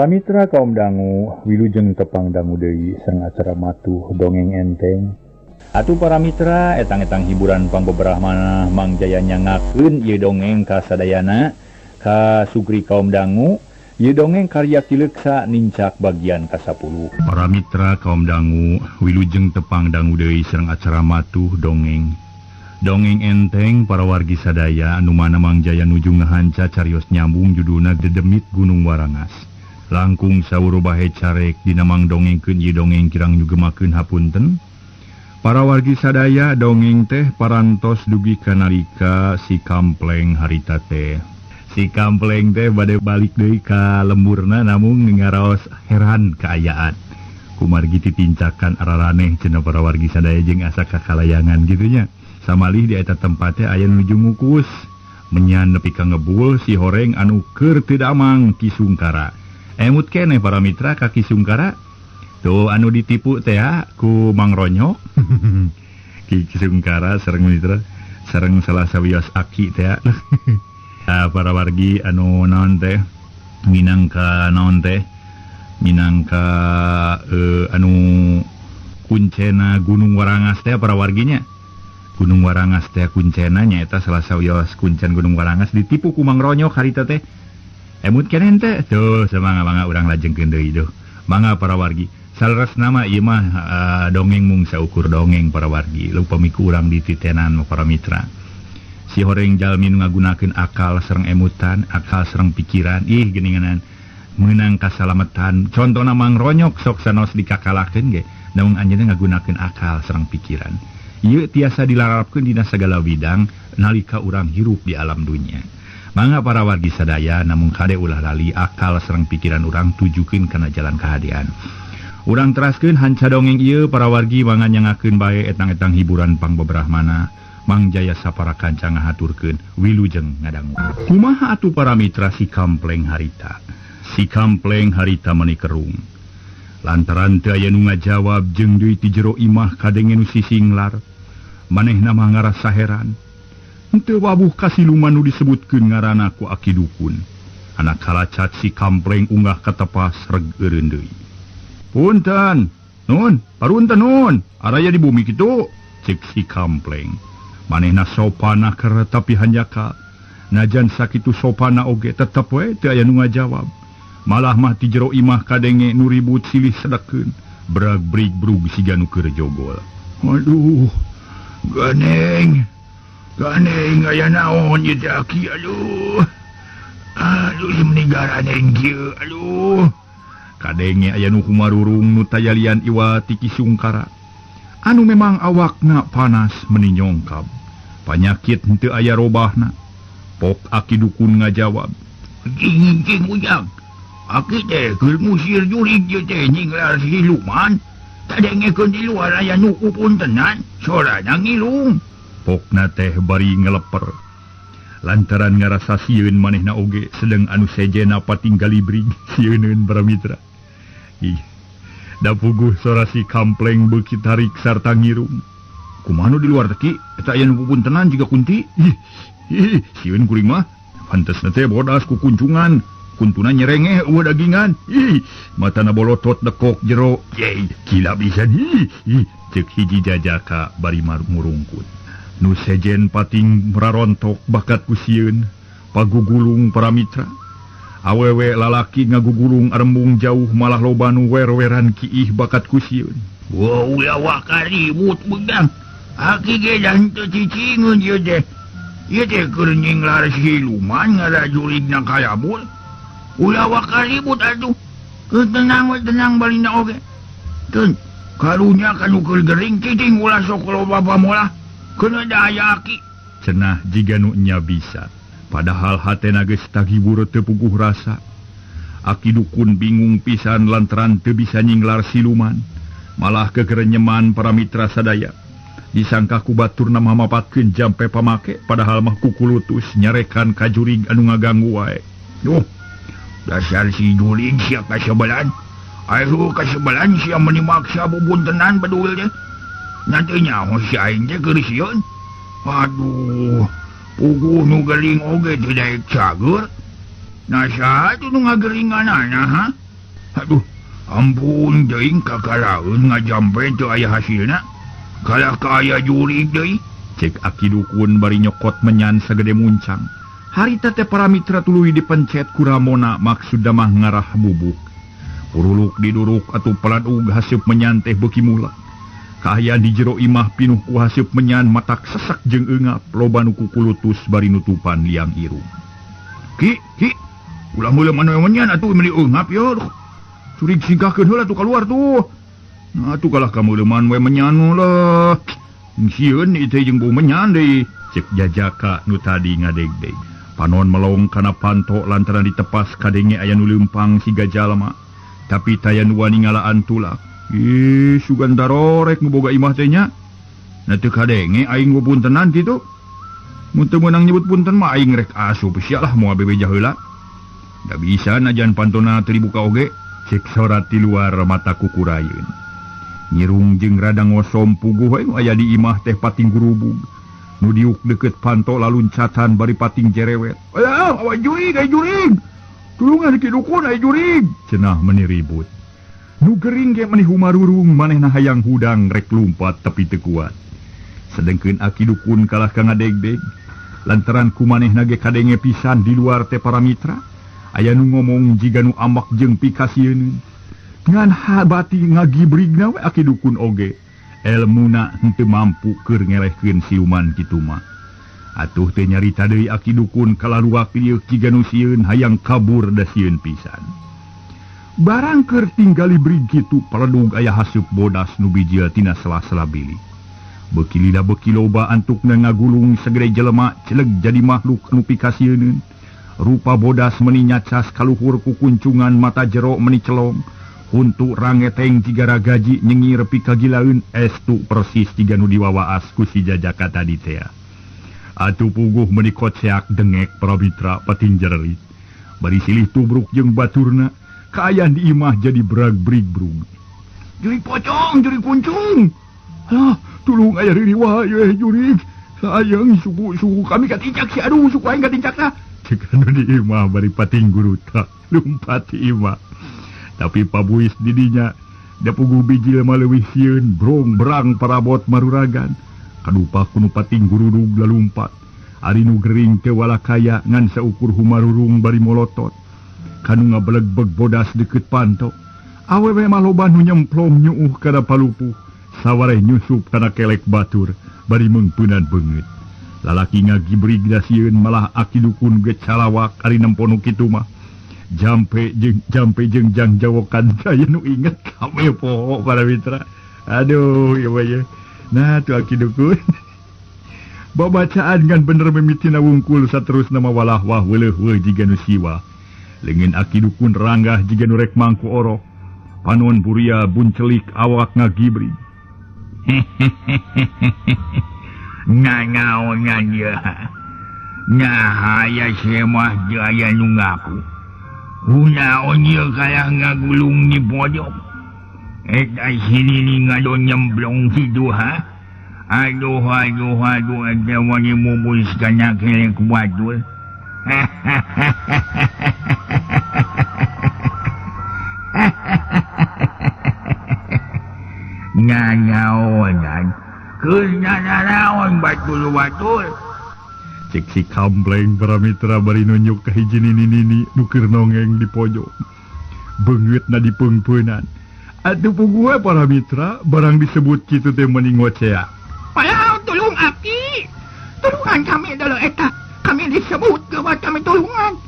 Para mitra kaum dangu wilujeng tepang dangu deui sareng acara matuh dongeng enteng. Atuh para mitra etang-etang hiburan pangbeberahmana Mang Jaya nyangakeun ieu dongeng ka sadayana ka sugri kaum dangu ieu dongeng karya Ki Leuksa nincak bagian ka-10. Para mitra kaum dangu wilujeng tepang dangu deui sareng acara matuh dongeng. Dongeng enteng para wargi sadaya anu mana Mang Jaya nuju ngahanca carios nyambung judulna Dedemit Gunung Warangas. Langkung saur bahe carek dina mang dongengkeun ieu dongeng kirang nyugemakeun hapunten. Para wargi sadaya dongeng teh parantos dugi ka nalika si Kampleng harita teh. Si Kampleng teh bade balik deui ka lemburna namung ngaraos heran kaayaan. Kumargi titincakan araraneh cenah para wargi sadaya jeung asa kakalayangan kitu nya. Samalih di eta tempat teh aya nuju ngukus menyan nepi ka ngebul si horeng anu keur teu damang Ki Sungkara. Emut keneh para mitra ka Ki Sungkara tuh anu ditipu teh ku Mang Ronyok. Ki Sungkara sareng mitra sareng salah sawios aki teh. Para wargi anu naon teh minangka naon teh minangka anu kuncena Gunung Warangas teh para warginya. Gunung Warangas teh kuncena nyaeta salah sawios kuncen Gunung Warangas ditipu ku Mang Ronyok harita teh. Emut keneh teh tuh semanga-manga urang lajengkeun deui duh. Mangga para wargi. Saleres nama ieu mah dongeng mung saukur dongeng para wargi. Upami ku urang dititenan para mitra. Si horeng jalmi nu ngagunakeun akal sareng emutan, akal sareng pikiran, ih geuninganan meunang kasalametan. Contona Mang Ronyok sok sanos dikakalakeun ge, namun anjeunna ngagunakeun akal sareng pikiran. Ieu tiasa dilarapkeun dina sagala bidang nalika urang hirup di alam dunya. Mangga para wargi sadaya namung kade ulah lali akal sareng pikiran urang tujukeun kana jalan kahadean. Urang teraskeun hanca dongeng ieu para wargi mangga nyangakeun bae etang-etang hiburan pangbeberahmana. Mang Jaya sapara kanca ngahaturkeun wilujeng ngadangu. Kumaha atuh para mitra si Kampleng harita? Si Kampleng harita meuni kerung. Lantaran teu aya nu ngajawab jeung deui ti jero imah kadenge nu sisinglar. Manehna mah ngarasa heran. Henteu wabuh ka siluman nu disebutkeun ngaranna ku Aki Dukun. Anak kalacat si Kampleng unggah ka tepas reg eureun deui. Punten, nun, parunten nun, araya di bumi kitu, cek si Kampleng. Manehna sopana keur tapi hanjaka. Najan sakitu sopana oge tetep we teu aya nu ngajawab. Malah mah ti jero imah kadenge nu ribut silih sedekeun. Brag brig brug siga nu keur jogol. Aduh, ganeng. Ganeng aya naon ieu teh aki aduh. Aduh ieu meni garaneng kieu aduh. Kadenge aya nu kumarurung nu tayalian iwa ti Ki Sungkara. Anu memang awakna panas meni nyongkab. Panyakit henteu aya robahna. Pok Aki Dukun ngajawab. Cing ujang. Aki teh keur ngusir jurig ieu teh nyinglar siluman. Tadengekeun di luar aya nu kupuntenan, sorana ngilung. Pokna teh bari ngeleper. Lantaran ngarasa sieun manehna oge sedeng anu sejena patinggali brig sieuneun para mitra. Ih, da puguh sora si Kampleng beuki tarik sarta ngirung. Kumaha nu di luar teh ki? Eta aya nu pupuntenan jiga kunti. Ih, ih, sieun kuring mah. Pantesna teh bodas ku kuncungan. Kuntuna nyerengeh eueuh dagingan. Ih, matana bolotot dekok jero. Yey, gila pisan. Ih, ih, ceuk hiji jajaka bari murungkut. Nu sejen pating rarontok bakat ku sieun, pagugulung para mitra. Awewe lalaki ngagugulung arembung jauh malah loba nu wer-weran kiih bakat ku sieun. Wah, ulah waka ribut begang. Aki ge da henteu cicingeun ieu teh. Ieu teh keur nyinglar siluman ngarajuligna kalabur. Ulah waka ribut atuh. Keur tenang we tenang balina oge. Keun karunya kanu keur gering cicing ulah sok loba pamolah. Kena daya aki. Cenah jiga nu nya bisa. Padahal hatena geus tagibur teu puguh rasa. Aki Dukun bingung pisan lantaran teu bisa nyinglar siluman. Malah kekerenyeman para mitra sadaya. Disangka ku baturna mamapatkeun jampe pamake padahal mah kukulutus nyarekan ka jurig anu ngaganggu wae. Duh, dasar si jurig sia kasebelan. Ayo kasebelan sia meuni maksa bubuntenan bedul teh. Nanti nyaho si aing teh keur sieun. Aduh, puguh nu gering oge teu daek cager. Nah saha tuh nu ngageringanana ha? Aduh, ampun deui kakaraeun ngajampe teu aya hasilna. Kalah ka aya jurig deui. Cek aki dukun bari nyokot menyan sagede muncang. Harita teh para mitra tuluy dipencet ku Ramona maksudna mah ngarah bubuk. Puruluk diduruk atuh paladug haseup menyan teh beuki mula. Kaayaan di jero imah pinuh ku haseup menyan matak sesak jeung eungap loba nu kukulutus bari nutupan liang irung. Ki, ki, ulah meuleum anu menyan atuh meuni eungap yo. Curig singkahkeun heula atuh kaluar tuh. Nah atuh kalah ka meuleuman we menyan lah. Sieun ieu teh jeung bau menyan deui. Cek Jajaka nu tadi ngadegdeg. Panon melong kana panto lantaran ditepas kadenge aya nu leumpang siga jalma. Tapi taya nu wani ngalaan tulak. Ih, sugan darorek nu boga imah teh nya. Na teu kadenge aing puntenan kitu. Mun teu meunang nyebut punten mah aing rek asup sia lah moal bebeja heula. Da bisa najan pantona teu dibuka oge. Cek sorat ti luar mata kukurayeun. Nyirung jeung rada ngosom puguh we nu aya di imah teh pating gurubug. Nu diuk deukeut panto laluncatan bari pating jerewet. Alah, awa jurig, ai jurig. Tulungan ki dukun ai jurig. Cenah meuni ribut. Nu gering ge meuni humarurung manehna hayang hudang rek lumpat tapi teu kuat. Sedengkeun aki dukun kalah ka ngadegdeg. Lantaran ku manehna ge kadenge pisan di luar teh para mitra. Aya nu ngomong jiga nu ambak jeung pikasieun. Ngan habati ngagibrigna we aki dukun oge. Elmuna henteu mampu keur ngelehkeun siuman kitu mah. Atuh teh nyarita deui aki dukun kalaruak ieu jiga nu sieun hayang kabur da sieun pisan. Barang keur tinggali brig kitu paledug aya haseup bodas nu bijil tina sela-sela bilik. Beuki lila beuki loba antukna ngagulung sagede jelema celeg jadi makhluk nu pikasieuneun. Rupa bodas meuni nyacas kaluhur ku kuncungan mata jero meuni celong. Untuk rangeteng jiga ragaji nyengir pikagilaeun estu persis jiga nu diwawaas ku si Jajaka tadi tea. Atuh puguh meuni koceak dengek para mitra pating jerelit. Bari silih tubruk jeung baturna kaayaan di imah jadi brag-brig-brug. Jurig pocong, jurig kuncung. Alah, tulung aya ririwah ye jurig. Sayang suku-suku kami katincak si aduh suku aing katincakna. Cek anu di imah bari pating guruta lumpat di imah. Tapi pabuis didinya da puguh bijil mah leuwih sieun brong berang parabot maruragan. Kadupa kunu pating gurudug lalumpat. Ari nu gering teu walakaya ngan saukur humarurung bari molotot. Kanu ngabelegbeg bodas deukeut panto. Awewe mah loba nu nyemplom nyuuh kana palupuh. Sawareh nyusup kana kelek batur bari meungpeunan beungeut. Lalaki ngagibrig da sieun malah aki dukun ge calawak ari nempo nu kitu mah. Jampe jeung jang jawokan saya nu inget kame poho para mitra. Aduh, ieu mah. Nah, tuh aki dukun. Babacaan ngan bener mimitina wungkul saterusna mah walah wah weuleuh weuh jiga nu siwa. Leungeun aki dukun ranggah jiga nu rek mangku orok. Panon buria buncelik awak ngagibrig. Nanaonan ieu. Nah, aya semah teu aya nu ngaku. Kunaon ieu kalah ngagulung di pojok. Eta si Nini ngadon nyemplung kitu ha. Aduh aduh aduh eta wani mubus kana kelek batur. Nanaonan keur nanaon batur-batur. Cek si kampleng para mitra bari nunjuk ka hiji nini-nini nu keur nongeng di pojok. Beungeutna dipeungpeunan. Atuh puguh para mitra barang disebut kitu teh meuni ngocea. Payah tulung aki. Tulungan kami adalah eta. Kami disebut geuwat kami tulungan.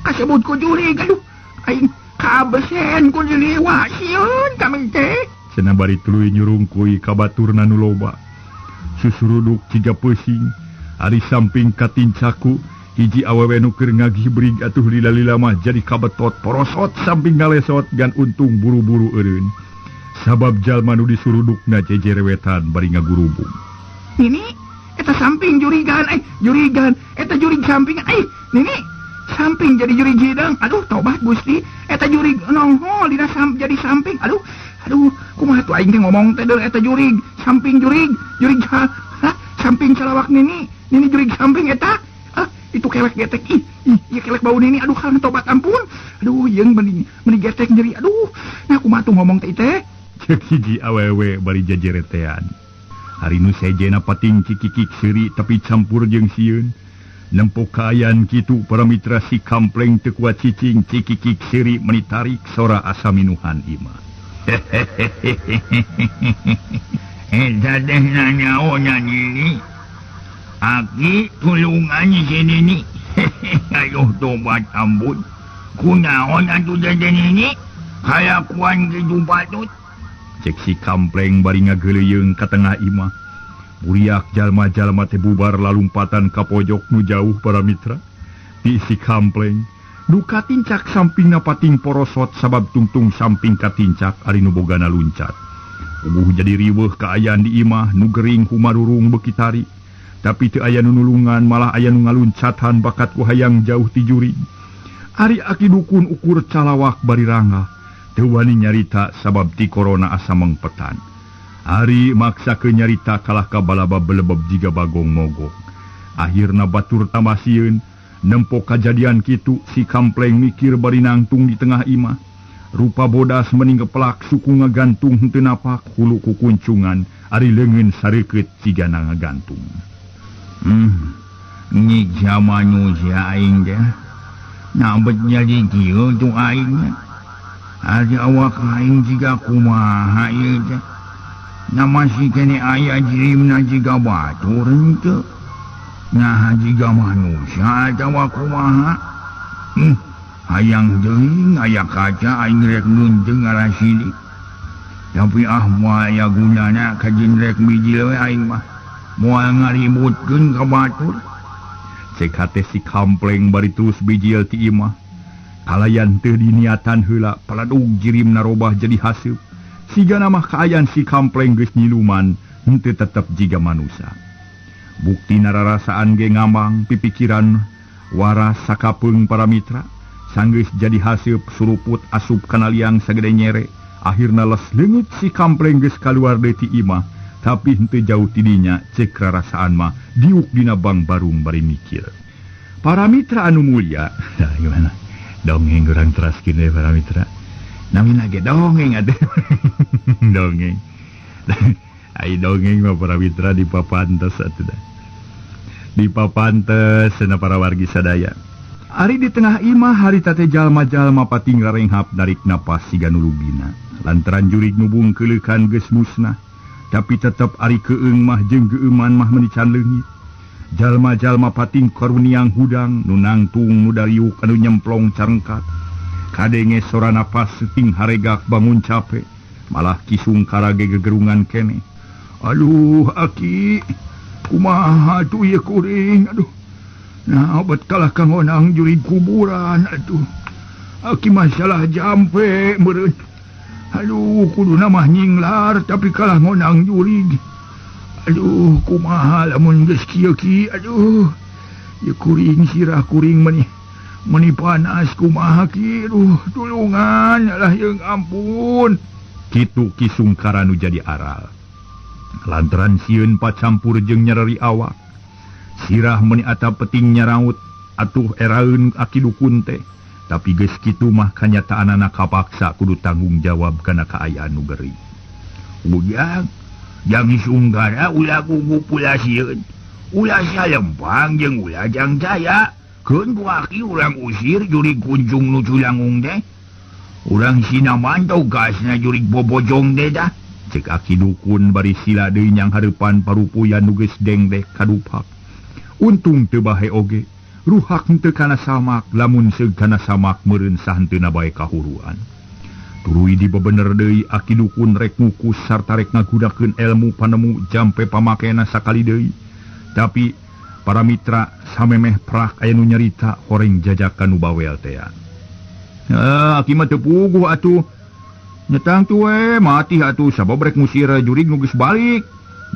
Kasebut ku jurig aduh. Aing kabesen ku diliwa sieun kami teh. Cenah bari tuluy nyurungkuy ka baturna nu loba. Susuruduk ciga peuting. Ari samping katincaku hiji awewe nu keur ngagibrig atuh lila-lila mah jadi kabetot porosot samping ngalesot gan untung buru-buru eureun. Sabab jalma nu disurudukna jejerewetan bari ngagurubung. Nini, eta samping jurigan, jurigan, eta jurig samping, nini, samping jadi jurig hidang. Aduh, tobat Gusti, eta jurig nongol dina jadi samping. Aduh, aduh, kumaha tuh aing teh ngomong teh deul eta jurig, samping jurig, jurig ha, samping calawak nini, nini jurig samping eta. Ah, Itu kelek getek ih, ih, ieu kelek bau nini aduh kang tobat ampun. Aduh, yeung meni meni getek nyeri. Aduh, nah kumaha tuh ngomong teh teh? Cek hiji awewe bari jajeretean. Ari nu sejena pating cikikik seuri tapi campur jeung sieun. Nempo kaayaan kitu para mitra si kampleng teu kuat cicing cikikik seuri meni tarik sora asa minuhan imah. Eta teh nanyaonan ini. Aki tulungan si nini. Aduh tobat ampun. Kunaon atuh teh nini? Kalakuan kitu patut. Cek si kampleng bari ngageuleuyeung ka tengah imah. Buriak jalma-jalma teh bubar lalumpatan ka pojok nu jauh para mitra. Ti si kampleng nu katincak sampingna pating porosot sabab tungtung samping katincak ari nu bogana luncat. Ubuh jadi riweuh kaayaan di imah nu gering humarurung beuki tarik. Tapi teu aya nu nulungan malah aya nu ngaluncatan bakat ku hayang jauh ti jurig. Ari aki dukun ukur calawak bari rangah. Teu wani nyarita sabab ti korona asa mengpetan. Ari maksa ke nyarita kalah ka balaba belebeb jiga bagong mogok. Akhirna batur tambah sieun, nempo kajadian kitu si kampleng mikir bari nangtung di tengah imah. Rupa bodas meni ngepelak suku ngagantung henteu napak hulu ku kuncungan ari leungeun sareukeut jiga ngagantung. Nyiksa manusia aing teh. Nah bet jadi kieu tu aing. Ari awak aing jiga kumaha ieu teh. Na masih kene aya jirimna jiga batur henteu. Nah jiga manusia atawa kumaha. Hayang deui aya kaca aing rek nunteung arah sini. Tapi ah moal aya gunana kajin rek bijil we aing mah. Moal ngaributkeun ka batur. Cek hate si kampleng bari terus bijil ti imah. Kalayan teu diniatan heula paladug jirimna robah jadi haseup. Sigana mah kaayaan si kampleng geus nyiluman henteu tetep jiga manusa. Bukti nararasaan ge ngamang pipikiran waras sakapeung para mitra. Sanggeus jadi haseup suruput asup kana liang sagede nyere. Akhirna les leungit si kampleng geus kaluar deui ti imah. Tapi henteu jauh ti dinya cek rarasaan mah diuk dina bang barung bari mikir. Para mitra anu mulia, nah gimana? Dongeng urang teraskeun we para mitra. Namina ge dongeng atuh. Dongeng. Ai dongeng mah para mitra dipapantes atuh dah. Dipapantes cenah para wargi sadaya. Ari di tengah imah harita teh jalma-jalma pating rarenghap narik napas siga nu lugina. Lantaran jurig nu bungkeuleukan geus musnah. Tapi tetep ari keung mah jeung geueuman mah meuni can leungit. Jalma-jalma pating karuniang hudang nu nangtung nu dariuk anu nyemplong carengkat. Kadenge sora napas ting haregak bangun cape. Malah kisung karage gegerungan kene. Aduh aki, kumaha atuh ieu kuring aduh. Nah bet kalah kangonang jurig kuburan atuh. Aki masalah jampe meureun. Aduh kuduna mah nyinglar tapi kalah ngonang jurig. Aduh kumaha lamun geus kieu ki aduh. Ieu kuring sirah kuring meni meni panas kumaha ki aduh tulungan alah yeung ampun. Kitu Ki Sungkara nu jadi aral. Lantaran sieun pacampur jeung nyereri awak. Sirah meni atap peting nyaraut atuh eraeun aki dukun teh. Tapi geus kitu mah kanyataanana kapaksa kudu tanggung jawab kana kaayaan nu gering. Ujang, jang Sungkara ulah gugup ulah sieun. Ulah salempang jeung ulah jang jaya. Keun ku aki urang usir jurig kunjung nu culangung teh. Urang sina mantau gasna jurig bobojong teh dah. Cek aki dukun bari sila deui nyang hareupan parupuyan nu geus dengdek kadupak. Untung teu bahe oge. Ruhak henteu kana samak lamun seug kana samak meureun sahenteuna bae kahuruan. Tuluy dibebener deui aki dukun rek ngukus sarta rek ngagunakeun elmu panemu jampe pamakena sakali deui. Tapi para mitra samemeh prak aya nu nyarita horeng jajakan nu bawel teh. Aki mah teu puguh atuh. Nyetang tuh we mati atuh sabab rek ngusir jurig nu geus balik.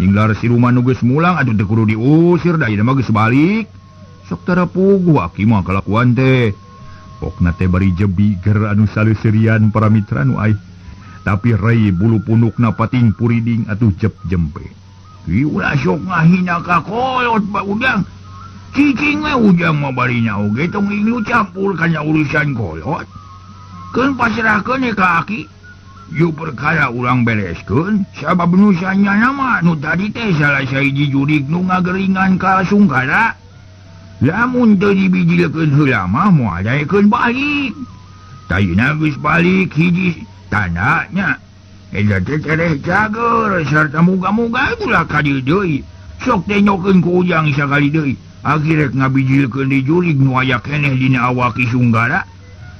Nyinglar siluman nu geus mulang atuh teu kudu diusir da ieu mah geus balik. Sok tara puguh aki mah kalakuan teh. Pokna teh bari jebi ger anu saleuserian para mitra nu ai. Tapi rei bulu punukna pating puriding atuh jep jempe. Ulah sok ngahina ka kolot ba udang. Cicing we ujang mah bari oge tong inglu campur kana urusan kolot. Keun pasrahkeun ka aki. Yu perkara urang bereskeun sabab nu sanyana mah nu tadi teh salah sahiji jurig nu ngageringan ka Sungkara. Lamun teu dibijilkeun heula mah moal daekeun balik. Tayina geus balik hiji tandanya. Eta teh tereh cager sarta muga-muga ulah ka dieu deui. Sok tenyokeun ku ujang sakali deui. Akhirek ngabijilkeun di jurig nu aya keneh dina awak Ki Sungkara.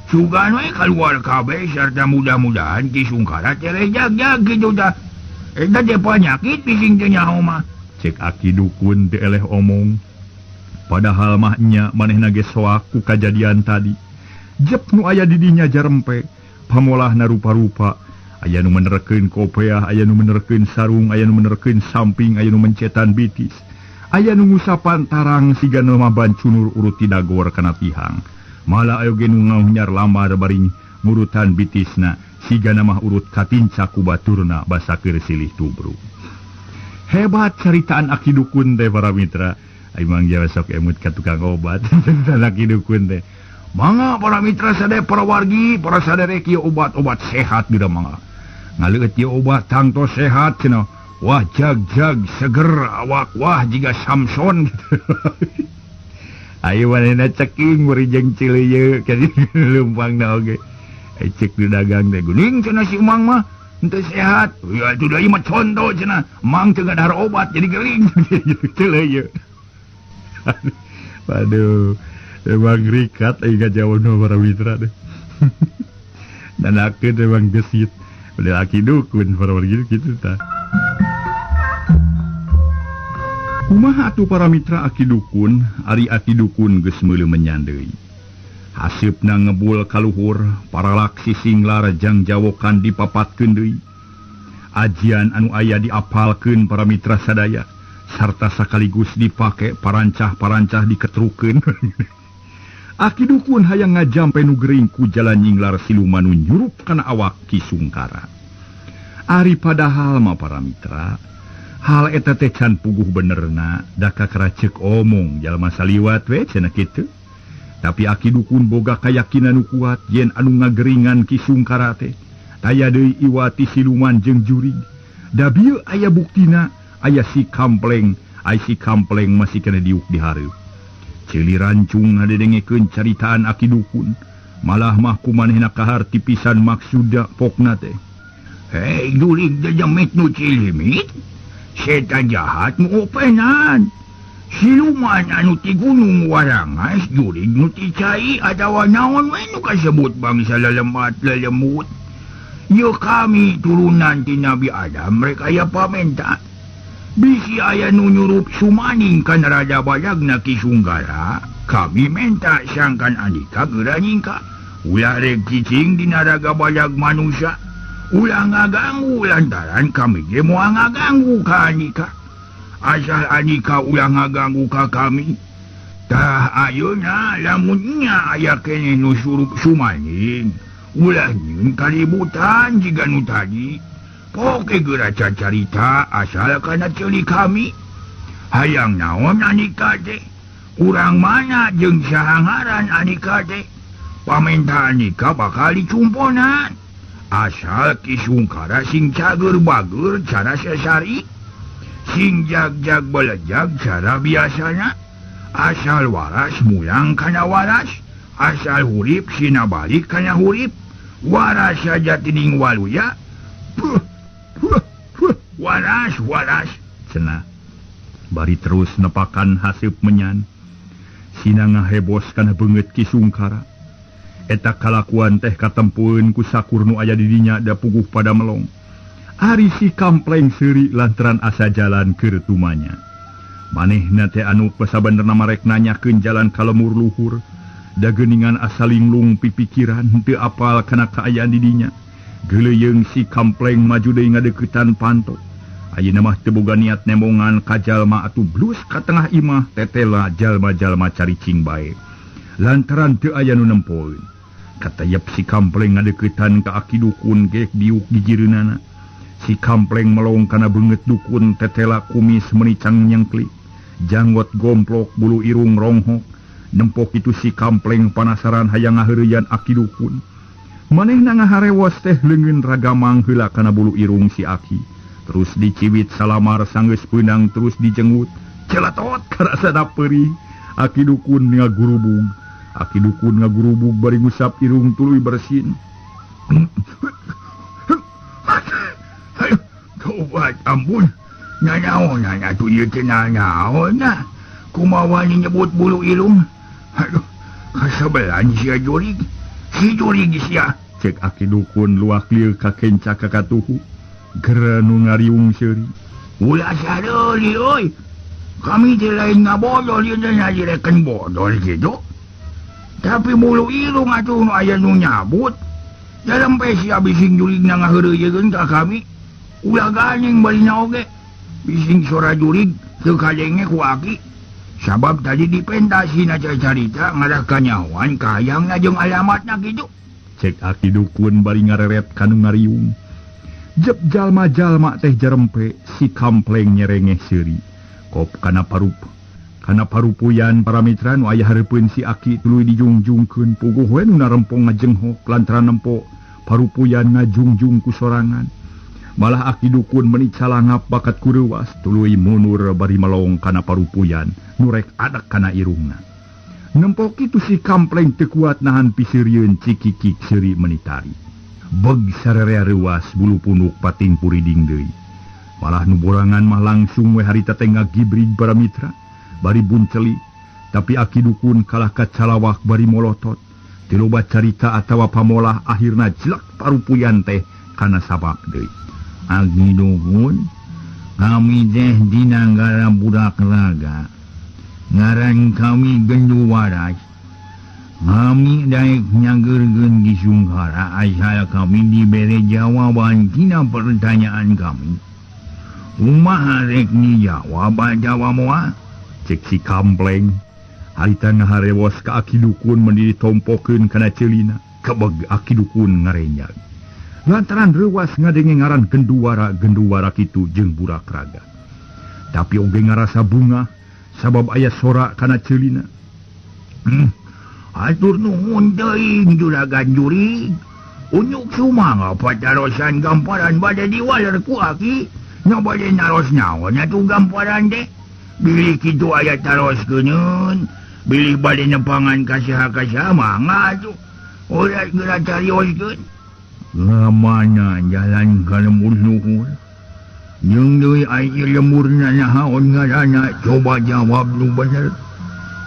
Sugan we kaluar kabeh sarta mudah-mudahan Ki Sungkara tereh jag-jag kitu tah. Eta teh panyakit bising teu nyaho mah. Cek aki dukun teu eleh omong. Padahal mah nya manehna ge soak ku kajadian tadi. Jep nu aya di dinya jarempe, pamolahna rupa-rupa. Aya nu menerkeun kopeah, aya nu menerkeun sarung, aya nu menerkeun samping, aya nu mencetan bitis. Aya nu ngusapan tarang siga nu maban cunur urut tidagor kana tihang. Malah ayo ge nu ngaunyar lamar bari ngurutan bitisna siga mah urut katinca ku baturna basa keur silih tubruk. Hebat caritaan aki dukun teh para mitra. Ai mang jawa sok emut ka tukang obat. Aki dukun teh. Mangga para mitra sadaya para wargi, para saderek ieu obat-obat sehat dida mangga. Ngaleueut ieu obat tangtos sehat cenah. Wah jag-jag seger awak wah jiga Samson. Ayo manehna ceking bari jeung cileuyeu lumpangna oge. Cek di dagang teh geuning cenah si Mang mah henteu sehat. Ya atuh deui mah contoh cenah, Mang teu ngadahar obat jadi gering. Cileuyeu. Waduh, emang rikat aing ngajawabna para mitra deh. Nanakeun emang gesit. Udah aki dukun para wargi kitu tah. Kumaha atuh para mitra aki dukun, ari aki dukun geus meuleuh menyan deui. Haseupna ngebul kaluhur, paralak sisinglar jang jawokan dipapatkeun deui. Ajian anu aya diapalkeun para mitra sadaya, sarta sakaligus dipake parancah-parancah diketrukeun. Aki dukun hayang ngajampe nu gering ku jalan nyinglar siluman nu nyurup kana awak Ki Sungkara. Ari padahal mah para mitra, hal eta teh can puguh benerna, da kakara ceuk omong jalma saliwat we cenah kitu. Tapi aki dukun boga kayakinan nu kuat yen anu ngageringan Ki Sungkara teh taya deui iwati siluman jeung jurig. Da bieu aya buktina, aya si kampleng, ai si kampleng masih kena diuk di hareup. Ceuli rancung ngadedengekeun caritaan aki dukun, malah mah ku manehna kaharti pisan maksudna pokna teh. Hei jurig jejemit nu cilimit, setan jahat nu openan. Siluman anu ti gunung Warangas jurig nu ti cai atawa naon we nu kasebut bangsa lelemat lelemut. Ye kami turunan ti Nabi Adam rek aya pamenta. Bisi aya nu nyurup sumaning kana raja badagna Ki Sungkara, kami menta sangkan andika geura nyingka. Ulah rek cicing dina raga badag manusia, ulah ngaganggu lantaran kami ge moal ngaganggu ka andika. Asal andika ulah ngaganggu ka kami. Tah ayeuna lamun nya aya keneh nu surup sumaning, ulah nyieun kaributan jiga nu tadi. Poke geura cacarita asal kana ceuli kami. Hayang naon andika teh? Urang mana jeung saha ngaran andika teh? Pamenta andika bakal dicumponan. Asal Ki Sungkara sing cager bager cara sesari, sing jag-jag belejag cara biasana, asal waras mulang kana waras, asal hurip sina balik kana hurip, waras saja tining waluya. Puh, puh, puh, waras, waras cenah. Bari terus nepakan haseup menyan. Sina ngahebos kana beungeut Ki Sungkara. Eta kalakuan teh katempueun ku sakur nu aya di dinya da puguh pada melong. Ari si kampleng seuri lantaran asa jalan keur tumanya. Manehna teh anu sabenerna marek nanyakeun jalan ka lemur luhur. Da geuningan asa linglung pipikiran henteu apal kana kaayaan di dinya. Geuleuyeung si kampleng maju deui ngadeuketan panto. Ayeuna mah teu boga niat nembongan ka jalma atuh blus ka tengah imah tetela jalma-jalma caricing bae. Lantaran teu aya nu nempoeun. Katayep si kampleng ngadeuketan ka aki dukun geek diuk gigireunana. Si kampleng melong kana beungeut dukun tetela kumis meuni cang nyengklik. Janggot gomplok bulu irung ronghok. Nempok itu si kampleng panasaran hayang ngaheureuyan aki dukun. Manehna ngaharewos teh leungeun ragamang heula kana bulu irung si aki. Terus diciwit salamar sanggeus peunang terus dijengut. Celetot karasana peurih. Aki dukun ngagurubug. Aki dukun ngagurubug bari ngusap irung tuluy bersin. Tobat ampun. Nanaon atuh ieu teh nanaon nah. Kumaha wani nyebut bulu irung? Aduh, kasebelan sia jurig. Si jurig sia. Cek aki dukun luak lieu ka kenca ka katuhu. Gera nu ngariung seuri. Ulah sareuli euy. Kami teh lain ngabodol ieu teh nyajireken bodol kitu. Tapi bulu irung atuh nu aya nu nyabut. Dalam sia bising jurigna ngaheureuyeukeun ka kami. Ulah gandeng barina oge. Bising sora jurig teu kadenge ku aki. Sabab tadi dipentasina carita ngarah kanyahoan ka hayangna jeung alamatna kitu. Cek aki dukun bari ngareret ka nu ngariung. Jep jalma-jalma teh jarempe si kampleng nyerengeh seuri. Kop kana parup. Kana parupuyan para mitra nu aya hareupeun si aki tuluy dijungjungkeun puguh we nu narempong ngajenghok lantaran nempo parupuyan ngajungjung ku sorangan. Malah aki dukun meni calangap bakat kureuwas tuluy mundur bari melong kana parupuyan nu rek adak kana irungna. Nempo kitu si kampleng teu kuat nahan piseurieun cikikik seuri meni tari. Beg sarerea reuas bulu punuk pating puriding deui. Malah nu borangan mah langsung we harita teh ngagibrig para mitra bari bunceli, tapi aki dukun kalah ka calawak bari molotot. Teu loba carita atawa pamolah akhirna jelek parupuyan teh kana sabab deui. Aki dukun, kami teh dina nagara budak raga. Ngaran kami Gendu Waras. Kami daek nyageurkeun Ki Sungkara asal kami dibere jawaban tina pertanyaan kami. Kumaha rek dijawab atawa moal? Cek si kampleng. Harita ngaharewos ka aki dukun meni ditompokeun kana ceulina. Kebeg aki dukun ngarenyag. Lantaran reuwas ngadenge ngaran Genduwara kitu jeung budak raga. Tapi oge ngarasa bunga sabab aya sora kana ceulina. Atur nuhun teuing juragan jurig. Unyuk sumangga patarosan gamparan bade diwaler ku aki. Nya bade naros naon atuh gamparan teh. Bilih kitu aya taroskeun, bilih bade nepangan ka saha-saha mangga atuh. Ulah geura carioskeun. Mana jalan ka lembur luhur. Jeung deui aya lemburna naon ngaranna coba jawab nu bener.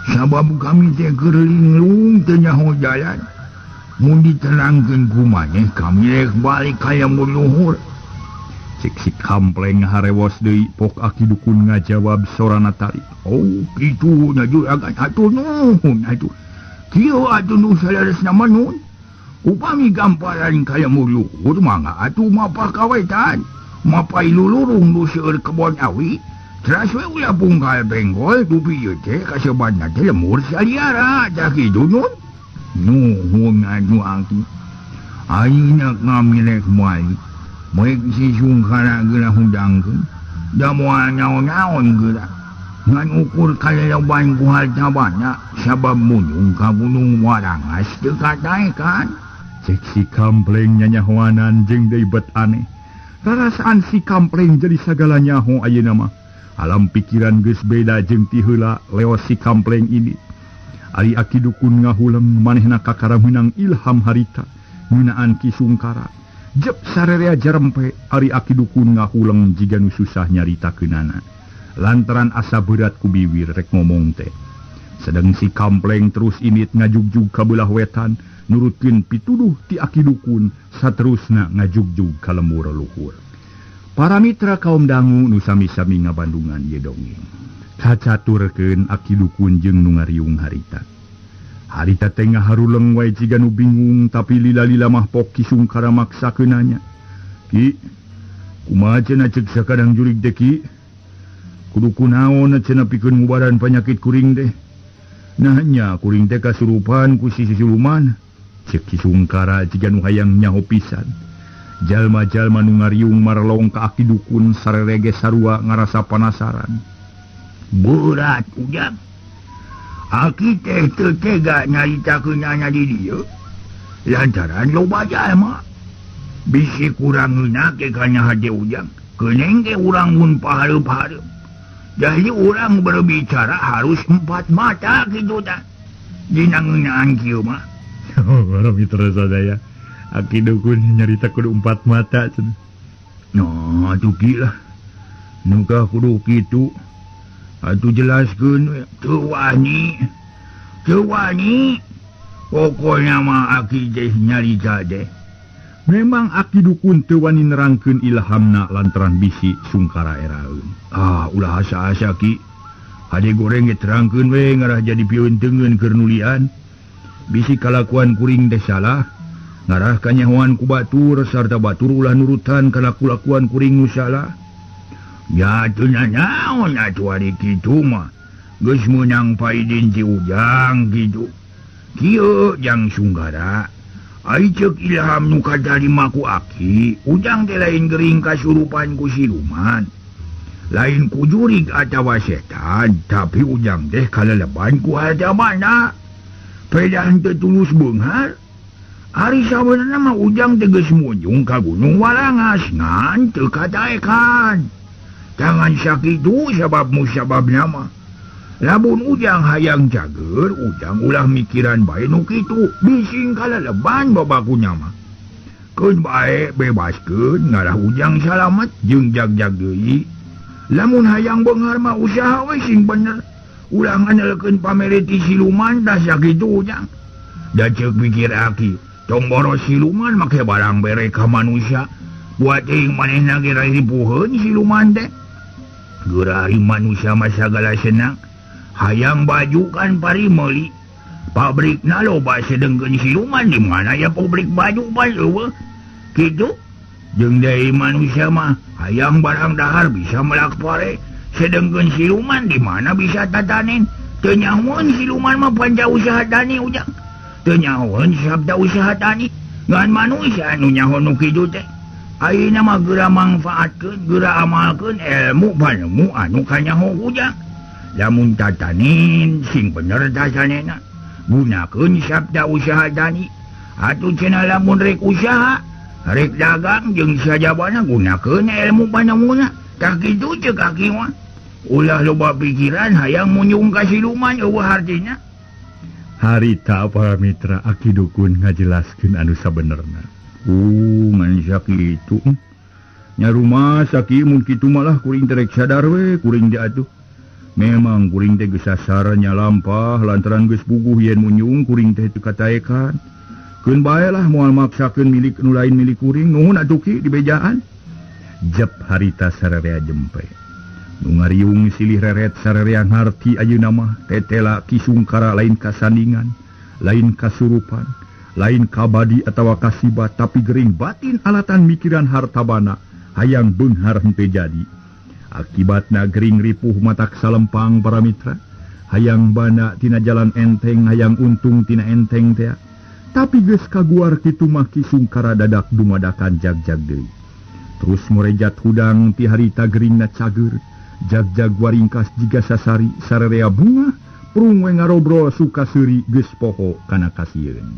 Sabab kami teh keur linglung teu nyaho jalan. Mun diterangkeun ku maneh kami rek balik ka lembur luhur. Cek si kampleng harewos deui pok aki dukun ngajawab sorana tarik. Oh kitu nya juragan atuh nuhun atuh. Kieu atuh nu saleresna mah nun. Upami gamparan ka lembur luhur mangga atuh mapah kawetan. Mapai lulurung nu seueur kebon awi. Teras we ulah pungkal benggol dupi ieu teh kasebatna teh lemur saliara tah kitu nun. Nuhun atuh aki. Ayeuna kami rek balik. Baik si Sungkara geura hudangkeun. Da moal naon-naon geura. Ngan ukur kaleleban ku harta banda sabab munung ka Gunung Warangas teu kataekan. Cek si kampleng nyanyahoanan jeung deui bet aneh. Rarasaan si kampleng jadi sagala nyaho ayeuna mah. Alam pikiran geus beda jeung ti heula leos si kampleng ini. Ari aki dukun ngahuleng manehna kakara meunang ilham harita ngeunaan Ki Sungkara. Jep sarerea jarempe ari aki dukun ngahuleng jiga nu susah nyaritakeunana. Lantaran asa berat ku biwir rek ngomong teh. Sedang si kampleng terus init ngajugjug ka beulah wetan nurutkeun pituduh ti aki dukun saterusna ngajugjug ka lembur luhur. Para mitra kaum dangu nu sami-sami ngabandungan ieu dongeng. Kacaturkeun aki dukun jeung nu ngariung harita. Harita teh ngaharuleng wae jiga nu bingung tapi lila-lila mah pok Ki Sungkara maksakeunanya. Ki, kumaha cenah ceuk sakadang jurig teh Ki? Kudu kunaon cenah pikeun ngubaran panyakit kuring teh? Nah nya kuring teh kasurupan ku si siluman. Ceuk Ki Sungkara jiga nu hayang nyaho pisan. Jalma-jalma nu ngariung marlong ka aki dukun sarerege sarua ngarasa panasaran. Berat Ujang. Aki teh teu tega nyaritakeunana di dieu. Lantaran loba jalma. Bisi kurang ngeunah ke kana hate Ujang. Keuneng ge urang mun pahareup-hareup. Jadi urang berbicara harus empat mata kitu tah. Dina ngeunaan kieu mah. Para mitra sadaya, aki dukun nyarita kudu empat mata cenah. Nah, atuh ki lah. Nu ka kudu kitu. Atuh jelaskeun teu wani. Teu wani. Pokona mah aki teh nyarita teh. Memang aki dukun teu wani nerangkeun ilhamna lantaran bisi sungkara eraeun. Ah, ulah asa-asa ki. Hade goreng ge terangkeun we ngarah jadi piunteungeun keur nulian. Bisi kalakuan kuring teh salah, ngarah kanyahoan ku batur sarta batur ulah nurutan kana kulakuan kuring nu salah. Ya teu nanaon atuh ari kitu mah. Geus meunang paidin ti Ujang kitu. Kieu Jang Sungkara. Ai ceuk ilham nu katarima ku aki, Ujang teh lain gering kasurupan ku siluman. Lain ku jurig atawa setan, tapi Ujang teh kaleleban ku harta banda. Pedah teu tulus beunghar. Ari sabenerna mah Ujang teh geus munjung ka Gunung Walangas ngan teu kataekan. Tangan sakitu sabab musababna mah. Lamun Ujang hayang cager, Ujang ulah mikiran bae nu kitu, bising kaleleban babakuna mah. Keun bae bebaskeun ngarah Ujang salamet jeung jag-jag deui. Lamun hayang beunghar mah usaha we sing bener. Ulah ngandelkeun pamereti siluman tah sakitu Ujang. Da ceuk pikir aki, tong boros siluman make barang bere ka manusia. Buat teuing manehna ge ripuheun siluman teh. Geura ari manusia mah sagala senang. Hayang baju kan pari meuli. Pabrikna loba sedengkeun siluman di mana ya pabrik baju pan eueuh. Kitu jeung deui manusia mah hayang barang dahar bisa melak pare. Sedengkeun siluman di mana bisa tatanen. Teu nyahoeun siluman mah panja usaha tani Ujang. Teu nyahoeun sabda usaha tani. Ngan manusia nu nyaho nu kitu teh. Ayeuna mah geura mangfaatkeun, geura amalkeun ilmu panemu anu kanyaho Ujang. Lamun tatanin sing bener tatanena. Gunakeun sabda usaha tani. Atuh cenah lamun rek usaha, rek dagang jeung sajabana gunakeun ilmu panemuna. Tah kitu ceuk aki mah. Ulah loba pikiran hayang munjung ka siluman eueuh hartina. Harita para mitra aki dukun ngajelaskeun anu sabenerna. Ngan sakitu. Nya rumah saki mun kitu malah kuring teh rek sadar we kuring teh atuh. Memang kuring teh geus sasarnya lampah lantaran geus puguh yen munyung kuring teh teu kataekan. Keun bae lah moal maksakeun milik nu lain milik kuring nuhun atuh ki dibejaan. Jep harita sararea jempe. Nu ngariung silih reret sararea ngarti ayeuna mah tetela Ki Sungkara lain kasandingan, lain kasurupan, lain kabadi atawa kasibat tapi gering batin alatan mikiran hartabana hayang beunghar henteu jadi. Akibatna gering ripuh matak salempang para mitra, hayang bana tina jalan enteng, hayang untung tina enteng tea. Tapi geus kaguar kitu mah Ki Sungkara dadak dumadakan jag-jag deui. Terus morejat hudang ti harita geringna cager, jag-jag waringkas jiga sasari sararea bunga, prung we ngarobrol suka seuri geus poho kana kasieun.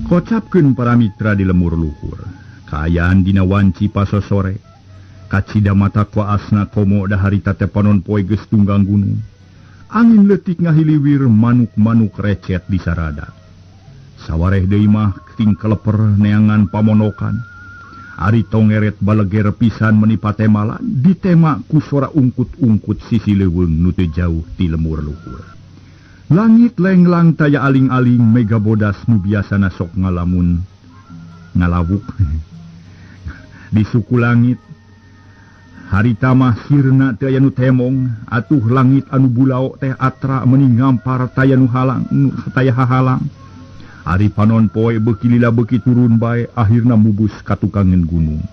Kocapkeun para mitra di lemur luhur. Kaayaan dina wanci pasosore. Kacida mata kuasna komo daharita teh panon poe geus tunggang gunung. Angin leutik ngahiliwir manuk-manuk recet di sarada. Sawareh deui mah ting keleper neangan pamonokan. Ari tongeret baleger pisan meni patemalan ditema ku sora ungkut-ungkut sisi leuweung nu teu jauh ti lemur luhur. Langit lenglang taya aling-aling mega bodas nu biasana sok ngalamun ngalawuk di suku langit. Harita mah sirna teu aya nu temong, atuh langit anu bulao teh atra meni ngampar taya nu halang taya hahalang. Ari panon poe beuki lila beuki turun bae akhirna mubus ka tukangeun gunung.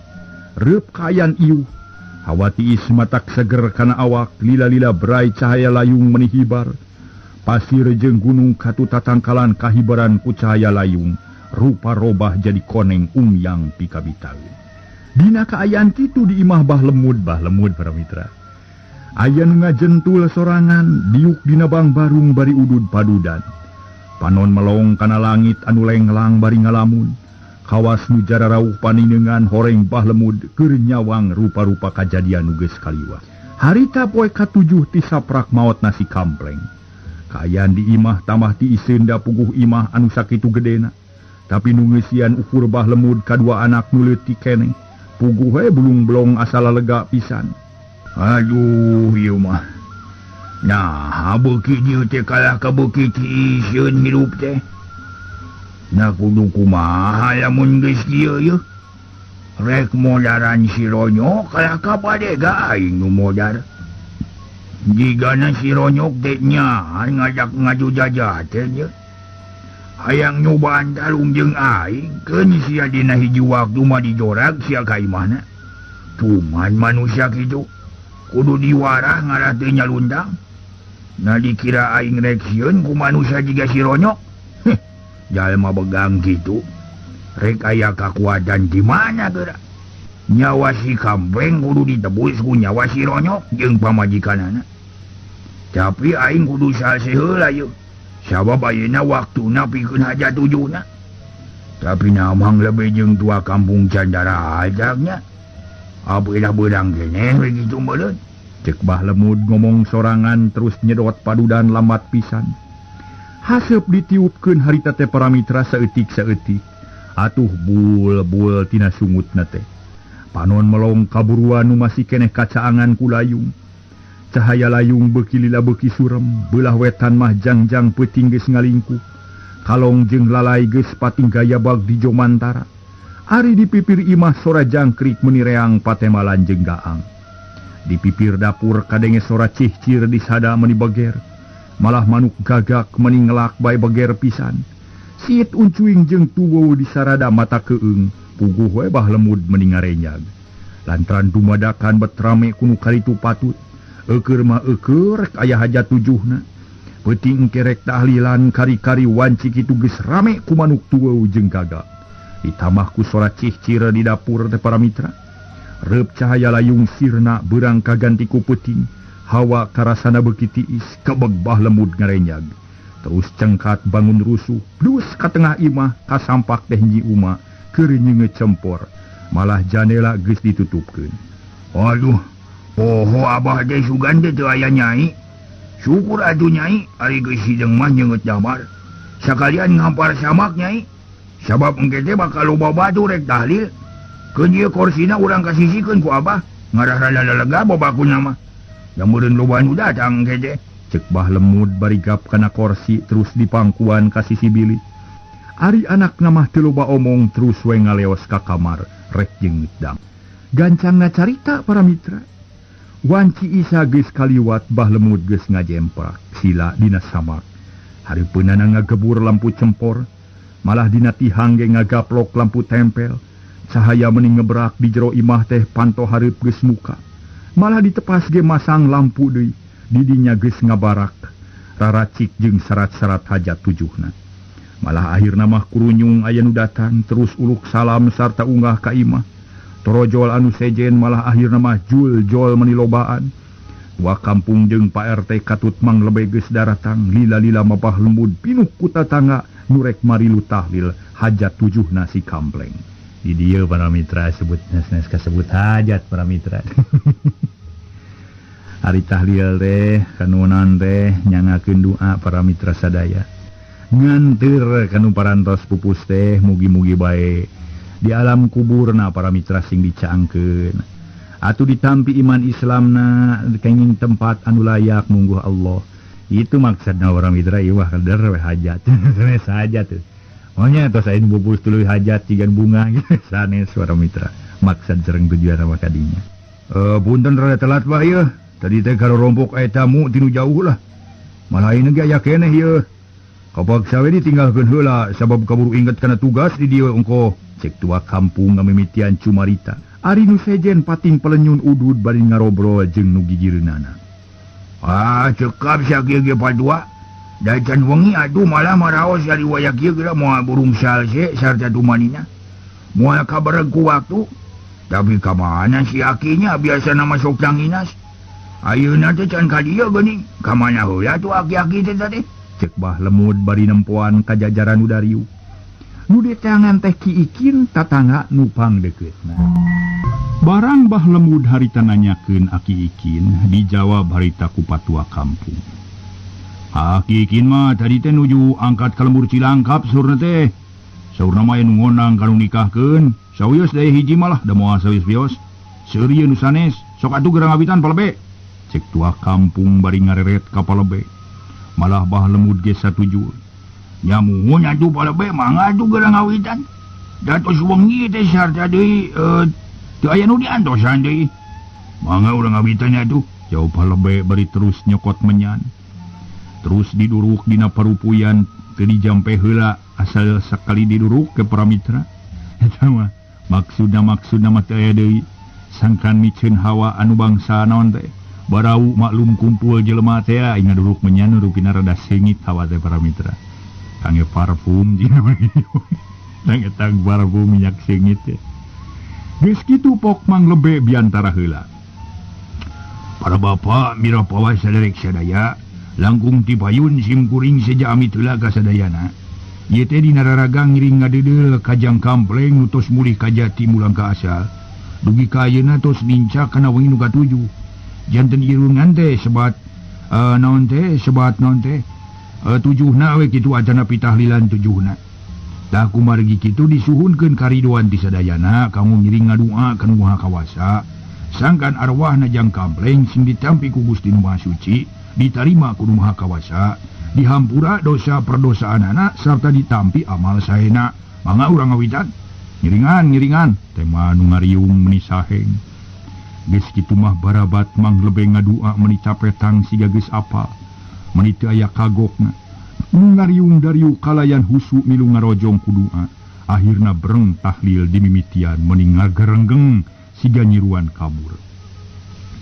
Reup kaayaan iuh. Hawa tiis matak seger kana awak, lila-lila brai cahaya layung meni hibar. Pasir jeung gunung katu tatangkalan kahibaran ku cahaya layung, rupa robah jadi koneng umyang pikabitaeun. Dina kaayaan kitu di imah Bah Lemud para mitra. Aya nu ngajentul sorangan, diuk dina bangbarung bari udud padudan. Panon melong kana langit anu lenglang bari ngalamun. Kawas nu jararauh paninengan horeng Bah Lemud keur nyawang rupa-rupa kajadian nu geus kaliwat. Harita poe katujuh ti saprak maot nasi kampleng. Kaayaan di imah tambah tiiseun da puguh imah anu sakitu gedena. Tapi nu ngeusian ukur Bah Lemud kadua anak nu leutik keneh. Puguh we bulung-blong asal lega pisan. Aduh ieu mah. Nah, beuki dieu teh kalah ka beuki tiiseun hirup teh. Nah kudu kumaha lamun geus kieu yeuh. Rek modaran si Ronyok kalah ka padega aing nu modar. Jigana si Ronyok teh nya ngajak ngaju jajah teh nya. Hayang nyobaan talung jeung aing keun sia dina hiji waktu mah dijorag sia ka imahna. Cuman manusia kitu kudu diwarah ngarah teu nyalundang. Nah dikira aing rek sieun ku manusia jiga si Ronyok. Jalma begang gitu rek aya kakuatan di mana geura. Nyawa si kampleng kudu ditebus ku nyawa si Ronyok jeung pamajikanana. Tapi aing kudu salse heula yeuh. Sabab ayeuna waktuna pikeun hajat tujuna. Tapi namang lebih jeung tua kampung Candara ajaknya. Apalah beurang keneh we kitu meureun. Cek Bah Lemud ngomong sorangan terus nyedot padudan lambat pisan. Haseup ditiupkeun harita teh para mitra saeutik-saeutik. Atuh bul-bul tina sungutna teh. Panon melong kaburuan nu masih keneh kacaangan ku layung. Cahaya layung beuki lila beuki surem, beulah wetan mah jangjang peuting geus ngalingkup. Kalong jeung lalai geus pating gayabag di jomantara. Ari di pipir imah sora jangkrik meuni reang patemalan jeung gaang. Di pipir dapur kadenge sora cihcir di sada meuni beger. Malah manuk gagak meni ngelak bae beger pisan. Siit uncuing jeung tuwow di sarada mata keung, puguh we Bah Lemud meni ngarenyag. Lantaran dumadakan bet rame kunu karitu patut. Eueur mah eueur rek aya hajat tujuhna. Peuting kerek tahlilan kari-kari wanci kitu geus rame ku manuk tuwow jeung gagak. Ditambah ku sora cihcir di dapur teh para mitra. Reup cahaya layung sirna beurang kaganti ku peuting. Hawa karasana beuki tiis, kebeg Bah Lemud ngarenyag. Terus cengkat bangun rusuh, plus ka tengah imah kasampak teh Nyi Uma keur nyeungeut cempor. Malah janela geus ditutupkeun. Aduh, poho abah teh sugan teh teu aya nyai. Syukur atuh nyai, ari geus hideung mah nyeungeut damar. Sakalian ngampar samak nyai. Sabab engke teh bakal loba batu rek tahlil. Keun ieu korsina urang kasisikeun ku abah. Ngarah rada lega babakuna mah. Meureun loba nu datang engke teh. Cek Bah Lemud bari gap kana korsi terus dipangkuan ka sisi bilik. Ari anakna mah teu loba omong terus we ngaleos ka kamar rek jeung dam. Gancangna carita para mitra. Wanci Isa geus kaliwat Bah Lemud geus ngajemprak sila dina samak. Hareupeunana ngagebur lampu cempor, malah dina tihang ge ngagaplok lampu tempel. Cahaya meni ngebrak di jero imah teh panto hareup geus muka. Malah ditepas ge masang lampu deui, didinya geus ngabarak, raracik jeung syarat-syarat hajat tujuhna. Malah akhirna mah kurunyung aya nu datang terus uluk salam sarta unggah ka imah. Torojol anu sejen malah akhirna mah jul-jol meni lobaan. Wa kampung jeung Pak RT katut mang lebe geus daratang, lila-lila mah Bah Lemud pinuh ku tatangga nu rek marilu tahlil hajat tujuhna si kampleng. Di dieu para mitra sebut nes kasebut hajat para mitra. Ari tahlil teh kanunan teh nyangakeun doa para mitra sadaya. Nganteur kanu parantos pupus teh mugi-mugi bae di alam kuburna para mitra sing dicaangkeun. Atuh ditampi iman Islamna kenging tempat anu layak mungguh Allah. Itu maksudna para mitra ieu wah kader we hajat. Sanes hajat tuh. Monya tos aing bubus tuluy hajat cigan bunga gitu sanes para mitra. Maksud sareng tujuan mah kadinya. Punten rada telat bah ieu. Tadi teh karompok aya tamu tinu jauh lah. Malah ayeuna ge aya keneh ieu. Kapaksa we ditinggalkeun heula sabab kaburu inget kana tugas di dieu ongkoh. Cek tua kampung ngamimitian cumarita. Ari nu sejen pating pelenyun udud bari ngarobrol jeung nu gigireunana. Ah cekap sakieu ge padua. Da can wengi atuh malah maraos ari waya kieu geura moal burung salse sarta tumanina. Moal kabareg ku waktu. Tapi ka mana si akinya biasana masuk tanginas. Ayeuna teh can ka dieu geuning. Ka mana heula tuh aki-aki teh tadi? Cek Bah Lemud bari nempoan ka jajaran nu dariu. Nu diteangan teh Ki Ikin tatangga nu pangdeukeutna. Barang Bah Lemud harita nanyakeun Aki Ikin, dijawab harita ku patua kampung. Aki Ikin mah tadi teh nuju angkat ka lembur Cilangkap saurna teh. Saurna mah aya nu ngonang ka nu nikahkeun. Sawios deui hiji malah da moal sawios bios. Seueur ieu nu sanes, sok atuh gerang ngawitan palebe. Cek tua kampung bari ngareret ka palebe. Malah Bah Lemud ge satuju. Nya muhun atuh palebe mangga atuh gerang ngawitan. Da tos wengi teh sarta deui teu aya nu diantosan deui. Mangga urang ngawitan atuh. Jauh palebe bari terus nyokot menyan. Terus diduruk dina parupuyan teu dijampe heula asal sakali diduruk ke para mitra. Eta mah maksudna mah teu aya deui. Sangkan miceun hawa anu bangsa naon teh. Barau maklum kumpul jelema teh inga duruk menyan rupina rada sengit hawa teh para mitra. Kangge parfum jeung tang etang parfum minyak sengit teh. Geus kitu pok Mang Lebe biantara heula. Para bapak mira pawas saderek sadaya langkung ti payun sim kuring seja amit heula ka sadayana. Ieu teh dina raragang ngiring ngadeudeuh ka Jang Kampleng nu tos mulih ka jati mulang ka asal. Dugi ka ayeuna tos nincak kana wengi nu katujuh. Janten irungan teh sebat naon teh sebat naon teh tujuhna we kitu acana pitahlilan tujuhna. Tah kumargi kitu disuhunkeun karidoan ti sadayana kanggo ngiring ngadua ka Nu Maha Kawasa. Sangkan arwahna Jang Kampleng sing ditampi ku Gusti Nu Maha Suci, ditarima ku Nu Maha Kawasa, dihampura dosa perdosaanana sarta ditampi amal saena. Mangga urang ngawitan. Ngiringan tema nu ngariung meuni saheng. Geus kitu mah barabat Mang Lebe ngadua meuni capetang siga geus apal. Meuni teu aya kagokna. Nu ngariung dariu kalayan husu milu ngarojong ku dua. Akhirna breng tahlil dimimitian meuni ngagerenggeng siga nyiruan kabur.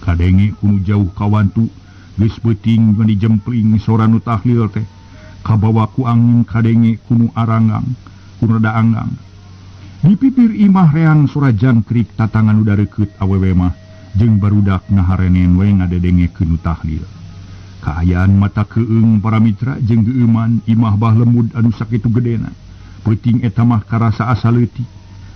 Kadenge ku nu jauh kawantu geus beuting meuni jempling sora nu tahlil teh. Kabawa ku angin kadenge ku nu arangang, ku nu rada anggang. Di pipir imah reang sora jangkrik tatangan nu dareukeut awewe mah jeung barudak ngaharenen we ngadedengekeun nu tahlil. Kaayaan mata keung para mitra jeung geueuman imah Bah Lemud anu sakitu gedena. Peuting eta mah karasa asa leutik.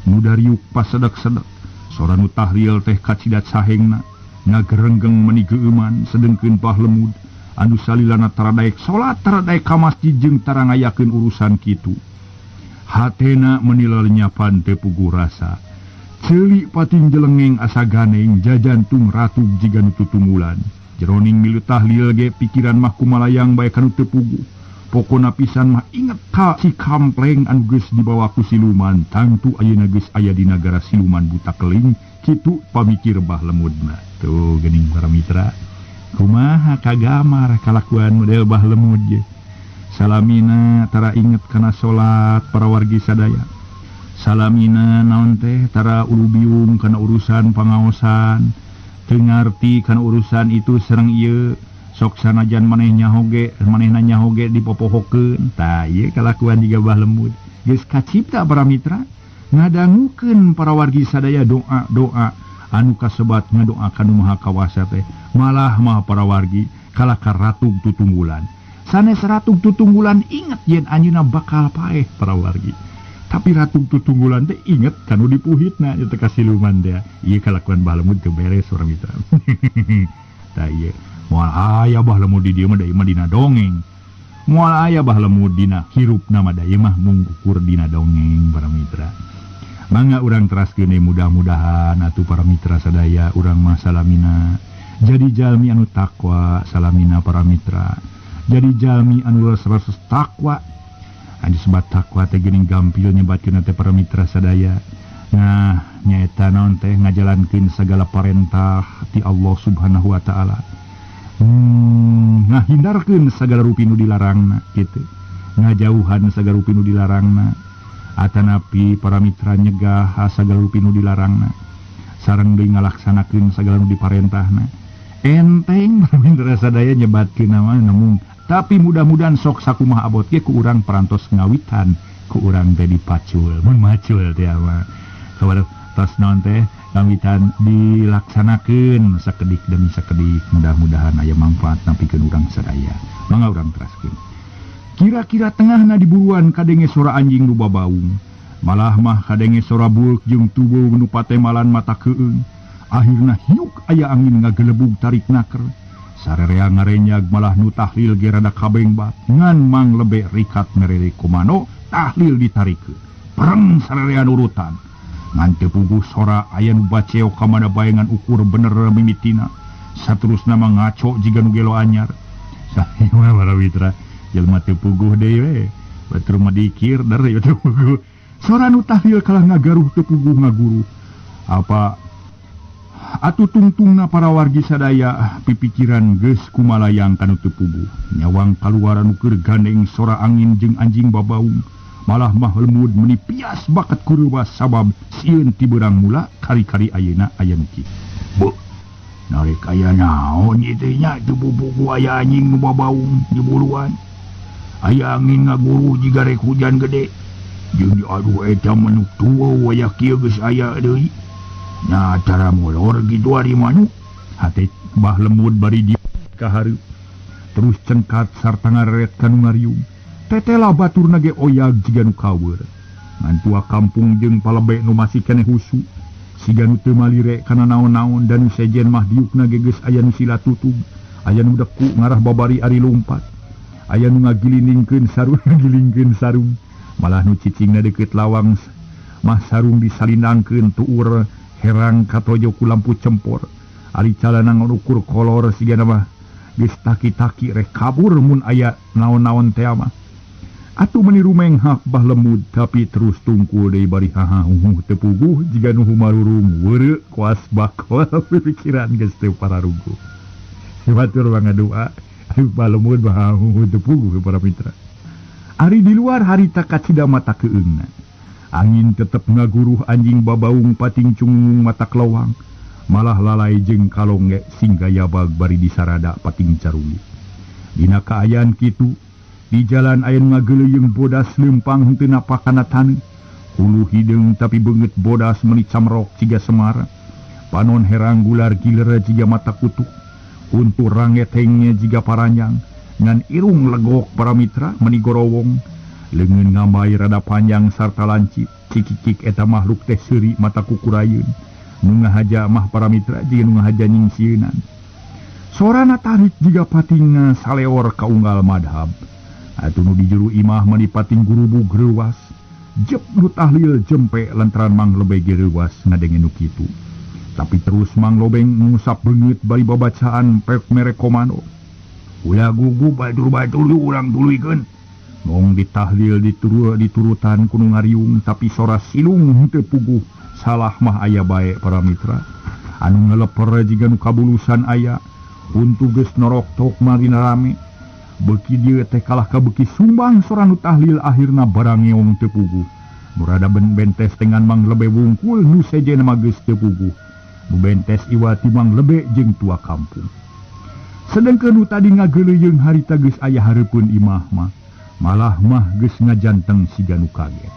Nu dariuk pasedek-sedek. Sora nu tahlil teh kacidat sahengna ngagerenggeng meuni geueuman sedengkeun Bah Lemud anu salilana taradaek salat taradaek ka masjid jeung tara ngayakeun urusan kitu. Hatena menilalnyapan teu puguh rasa. Ceuli pating jelengeng asa ganeng jajantung ratug jiga nu tutunggulan. Jeroning milu tahlil ge pikiran mah kumalayang bae kanu teu puguh. Pokona pisan mah inget ka si Kampleng anu geus dibawa ku siluman, tangtu ayeuna geus aya di nagara siluman buta keling, kitu pamikir Bah Lemudna. Tuh geuning para mitra. Kumaha kagamar kalakuan model Bah Lemud ye. Salamina tara inget kana salat para wargi sadaya. Salamina naon teh tara ulubiung kana urusan pangaosan. Teu ngarti kana urusan itu sareng ieu. Sok sanajan maneh nyahoge, manehna nyahoge dipopohokeun. Tah ieu kalakuan jiga Bah Lemud. Geus kacipta para mitra ngadangukeun para wargi sadaya doa-doa anu kasebat ngadoa ka Nu Maha Kawasa teh. Malah mah para wargi kalakar ratug tutunggulan. Sanes ratug tutunggulan inget yen anjeunna bakal paeh para wargi. Tapi ratug tutunggulan teh inget kanu dipuhitna eta ka siluman teh. Ieu kalakuan Bah Lemud teu beres urang mitra. Tah ieu moal aya Bah Lemud di dieu mah da ieu mah dina dongeng. Moal aya Bah Lemud dina hirupna mah da ieu mah mungkur dina dongeng para mitra. Mangga urang teraskeun deui mudah-mudahan atuh para mitra sadaya urang mah salamina jadi jalmi anu takwa, salamina para mitra. Jadi jalmi anu leres-leres takwa. Anu sebat takwa teh geuning gampil nyebatkeun teh para mitra sadaya. Nah, nyaeta naon teh ngajalankeun sagala parentah ti Allah Subhanahu wa taala. Ngahindarkeun sagala rupi nu dilarangna kitu. Ngajauhan sagala rupi nu dilarangna. Atanapi para mitra nyegah sagala rupi nu dilarangna. Sareng deui ngalaksanakeun sagala nu diparentahna. Enteng para mitra sadaya nyebatkeun nama namun tapi mudah-mudahan sok sakumaha abot ge ku urang parantos ngawitan ku urang teh dipacul mun macul teh mah. Sabar tos naon teh ngawitan dilaksanakeun sakedik demi sakedik mudah-mudahan aya manfaat napikeun urang sadaya. Mangga urang teraskeun. Kira-kira tengahna diburuan kadenge sora anjing nu babaung. Malah mah kadenge sora bulk jeung tubuh nu patemalan mata keung. Akhirna hiuk aya angin ngagelebug tarik naker. Sarerea ngarenyag malah nu tahlil ge rada kabengbat. Ngan Mang Lebe rikat merere komano tahlil ditarikeun. Pereng sarerea nurutan. Ngan teu puguh sora aya nu baceo ka mana bae ngan ukur bener mimitina. Saterusna mah ngaco jiga nu gelo anyar. Saha para mitra jelema teu puguh deui we. Batur mah dikir der teu puguh. Sora nu tahlil kalah ngagaruh teu puguh ngaguru. Apa atuh tungtungna para wargi sadaya pipikiran geus kumalayang kanu teu puguh. Nyawang kaluar anu keur gandeng sora angin jeung anjing babaung. Malah mah lemud meuni pias bakat kureuwas sabab sieun ti beurang mula kari-kari ayeuna aya nu kitu. Beuh, narek aya naon ieu teh nya teu puguh aya anjing nu babaung di buluan. Aya angin ngaguru jiga rek hujan gede. Jeung aduh eta manuk tua wayah kieu geus aya deui. Nah cara molor gitu ari manuk. Hate Bah Lemud bari di kahareup. Terus cengkat sarta ngareret kanu ngariung. Tetela baturna ge oyag jiga nu kaweur. Ngan tua kampung jeung palebe nu masih keneh husu. Siga nu teu malire kana naon-naon dan nu sejen mah diukna ge geus aya nu sila tutug. Aya nu deku ngarah babari ari lumpat. Aya nu ngagiliningkeun sarung ngagilingkeun sarung. Malah nu cicingna deukeut lawang mah sarung disalindangkeun tuur herang katojo ku lampu cempor. Ari calana ngukur kolor sigana mah geus taki-taki rek kabur mun aya naon-naon teh mah. Atuh meuni rumenghak Bah Lemud tapi terus tungkul deui bari haha huhuh teu puguh jiga nu humarurung weureu kuas bakol pikiran geus teu pararuguh. Batur mangadua Bah Lemud mah huhuh teu puguh para mitra. Ari di luar harita kacida mata keungna. Angin tetep ngaguruh anjing babaung pating cungung mata kelowang. Malah lalai jeung kalongge sing gayabag bari disarada pating carungi. Dina kaayaan kitu di jalan aya nu ngageuleuyeung bodas leumpang henteu napak kana taneuh. Hulu hideung tapi beungeut bodas meuni camrok ciga semar. Panon herang gular giler jiga mata kutuk. Untur rangetengnya jiga paranjang. Ngan irung legok para mitra meuni gorowong. Leungeun ngambay rada panjang sarta lancip. Cikikik eta makhluk teh seuri mata kukurayeun. Nu ngahaja mah para mitra jiga nu ngahaja nyingsieunan. Sorana tarik jiga patingna saleor ka unggal madhab. Atuh nu di jero imah mah dipating gurubug reuwas. Jep nu tahlil jempe lantaran Mang Lebe ge reuwas ngadenge nu kitu. Tapi terus Mang Lobeng ngusap beungeut bari babacaan pek mere komando. Ulah gugup batur-batur urang tuluykeun. Mong ditahlil diturutan ku nu ngariung tapi sora silung henteu puguh. Salah mah aya bae para mitra. Anu ngeleper jiga nu kabulusan aya. Untu geus noroktok marina rame. Beuki dieu teh kalah ka beuki sumbang sora nu tahlil akhirna barangeong teu puguh. Nu rada bentes tengan Mang Lebe wungkul nu sejen mah geus teu puguh. Nu bentes iwati Mang Lebe jeung tua kampung. Sedengkeun nu tadi ngageuleuyeung harita geus aya hareupeun imah mah. Malah mah geus ngajanteng siga nu kaget.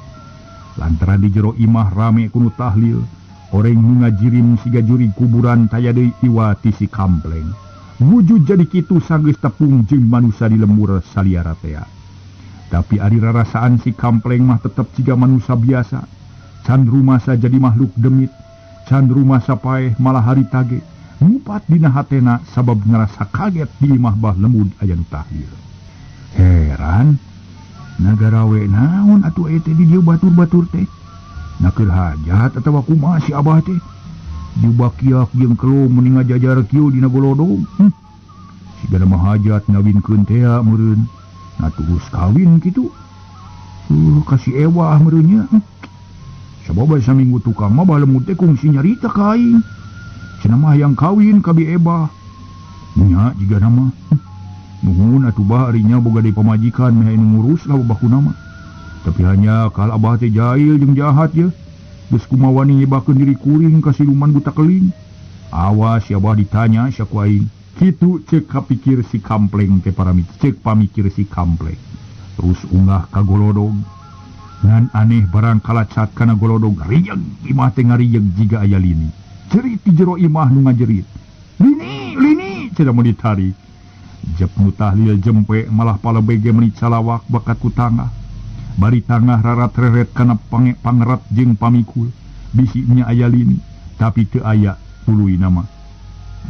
Lantaran di jero imah rame ku nu tahlil, oreng nu ngajirim siga juri kuburan taya deui iwati si kampleng. Wujud jadi kitu sanggeus tepung jeung manusa di lembur saliara tea. Tapi ari rarasaan si kampleng mah tetep jiga manusa biasa. Can rumasa jadi makhluk demit, can rumasa paeh malah harita ge. Ngupat dina hatena sabab ngarasa kaget di imah Bah Lemud aya nu tahlil. Heran, nagara we naon atuh eta di dieu batur-batur teh. Naker hajat atawa kumaha si abah teh? Dibakiak jeung kelo meni ngajajar kieu dina golodong. Sigana mah hajat ngawinkeun tea meureun. Na terus kawin kitu. Kasih ewah meureun nya. Sabab saminggu tukang mah Bah Lemud teh kungsi nyarita ka aing. Cenah mah hayang kawin ka Bi Ebah. Nya jigana mah. Nuhun atuh bah ari nya boga deui pamajikan meh anu ngurus lah bakuna mah. Tapi hanya kal abah teh jahil jeung jahat ye. Geus kumaha wani nyebakeun diri kuring ka siluman buta keling. Awas ya bah ditanya sia ku aing. Kitu cek kapikir si kampleng teh para mitra, cek pamikir si kampleng. Terus unggah ka golodog. Ngan aneh barang kalacat kana golodog riyeg imah teh ngariyeg jiga aya lini. Jerit di jero imah nu ngajerit. Lini, lini cenah mun ditarik. Jep nu tahlil jempe malah palebege meuni calawak bakat ku tangah. Bari tangah rarat reret kana pangeret jeung pamikul. Bisi nya aya lini, tapi teu aya tuluy nama.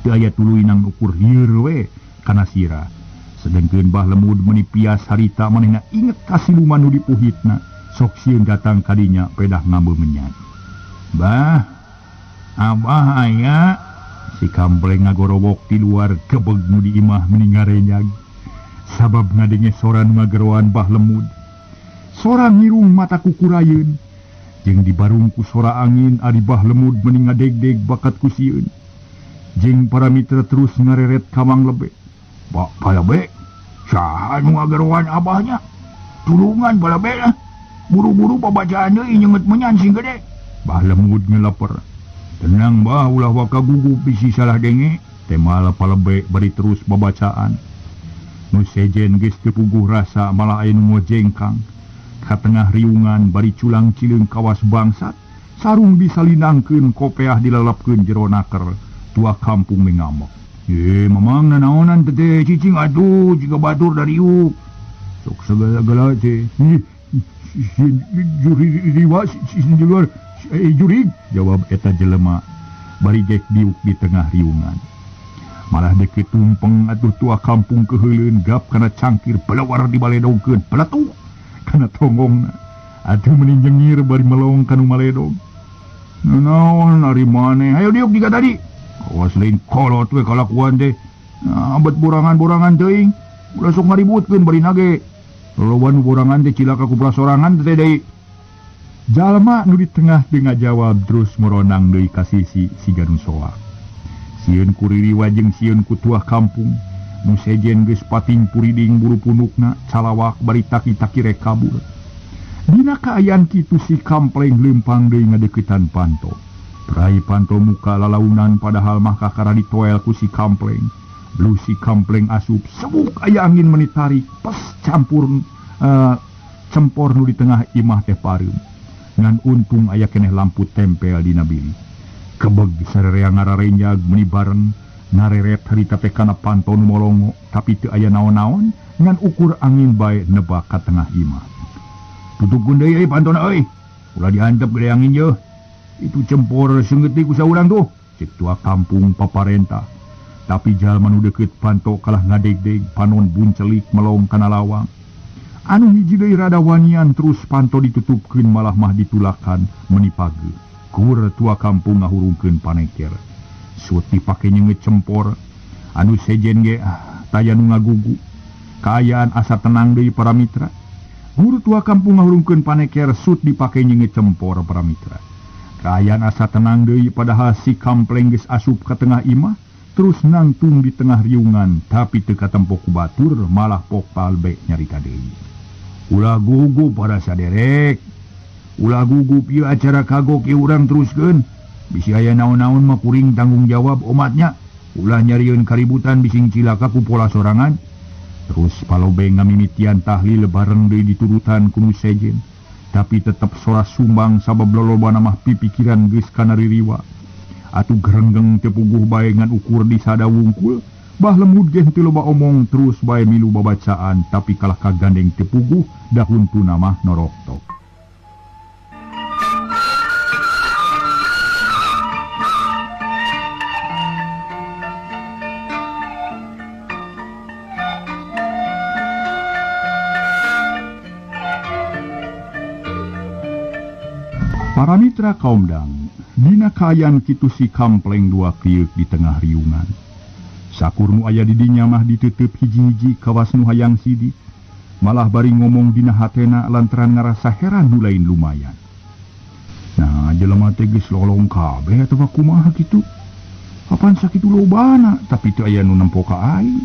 Teu aya tuluy nang ukur lieur we kana sirah. Sedengkeun Bah Lemud meuni pias harita manehna inget ka siluman nu dipuhitna. Sok sieun datang kadinya pedah ngambeul menyan. Bah, abah aya si kampleng ngagorowok di luar gebeg nu di imah meni ngarenyag. Sabab ngadenge sora nu ngageroan Bah Lemud. Sora ngirung mata kukurayeun. Jeung dibarung ku sora angin ari Bah Lemud meni ngadegdeg bakat ku sieun. Jeung para mitra terus ngareret ka Mang Lebe. Bah, Palebe, saha nu ngageroan abahnya? Tulungan Palebe lah. Buru-buru pabacaan deui nyenget menyan sing gede. Bah Lemud ngeleper. Tenang bah, ulah waka gugup bisi salah denge. Temal Palebe bari terus babacaan. Nu sejen geus teu puguh rasa malah aya nu mojengkang. Ka tengah riungan bari culang cileung kawas bangsat. Sarung disalinangkeun kopeah dilalapkeun jero naker. Tua kampung mengamuk. Mamang nanaonan teh cicing atuh jiga batur dari yuk. Sok segala-gala teh. Jurig jawab eta jelema bari gek diuk di tengah riungan. Malah deket tumpeng atuh tua kampung keheuleun gap kana cangkir pelawar dibaledogkeun peletuk kana tonggongna. Atuh meni nyengir bari melong kanu maledog. Naon ari maneh hayo diuk jiga tadi. Kawas lain kolot we kalakuan teh. Abet borangan-borangan teuing. Ulah sok ngaributkeun bari nage. Loloban borangan teh cilaka ku sorangan teh deui. Jalma nu di tengah teu ngajawab terus moronang deui ka sisi siga nu soak. Sieun ku ririwa jeung sieun ku tuah kampung. Nu sejen geus pating puriding buru punukna calawak bari taki-taki rek kabur. Dina kaayaan kitu si kampleng leumpang deui ngadeukeutan panto. Prai panto muka lalaunan padahal mah kakara ditoel ku si kampleng. Lu si kampleng asup sebuk aya angin meni tarik pas campur cempor nu di tengah imah teh pareum. Ngan untung aya keneh lampu tempel dina bilik. Kebeg sarerea ngararenyag meni bareng ngareret harita teh kana panto nu molongo tapi teu aya naon-naon ngan ukur angin bae nebak ka tengah imah. Tutupkeun deui euy pantona euy. Ulah diantep gede angin yeuh. Itu cempor seunggeut deui ku saurang tuh. Cek tua kampung paparentah. Tapi jalma nu deukeut panto kalah ngadegdeg panon buncelik melong kana lawang. Anu hiji deui rada wanian terus panto ditutupkeun malah mah ditulakan meni pageuh. Kur tua kampung ngahurungkeun paneker. Suut dipake nyeungeut cempor. Anu sejen ge taya nu ngagugu. Kaayaan asa tenang deui para mitra. Guru tua kampung ngahurungkeun paneker sut dipake nyeungeut cempor para mitra. Kaayaan asa tenang deui padahal si kampleng geus asup ka tengah imah. Terus nangtung di tengah riungan tapi teu katempo ku batur malah pok palbe nyarita deui. Ulah gugup para saderek. Ulah gugup ieu acara kagok ieu urang teruskeun. Bisi aya naon-naon mah kuring tanggung jawab omatnya. Ulah nyarieun kaributan bising cilaka ku pola sorangan. Terus palobe ngamimitian tahlil bareng deui diturutan ku nu sejen. Tapi tetep sora sumbang sabab lolobana mah pipikiran geus kana ririwa. Atuh gerenggeng teu puguh bae ngan ukur di sada wungkul. Bah Lemud ge teu loba omong terus bae milu babacaan tapi kalah kagandeng teu puguh da huntuna mah noroktok. Para mitra kaumdang, dina kaayaan kitu si kampleng dua kriuk di tengah riungan. Sakur nu aya di dinya mah ditutup hiji-hiji kawas nu hayang sidik. Malah bari ngomong dina hatena lantaran ngarasa heran nu lain lumayan. Nah, jelema teh geus lolong kabeh atawa kumaha kitu? Apan sakitu lobana tapi teu aya nu nempo ka aing.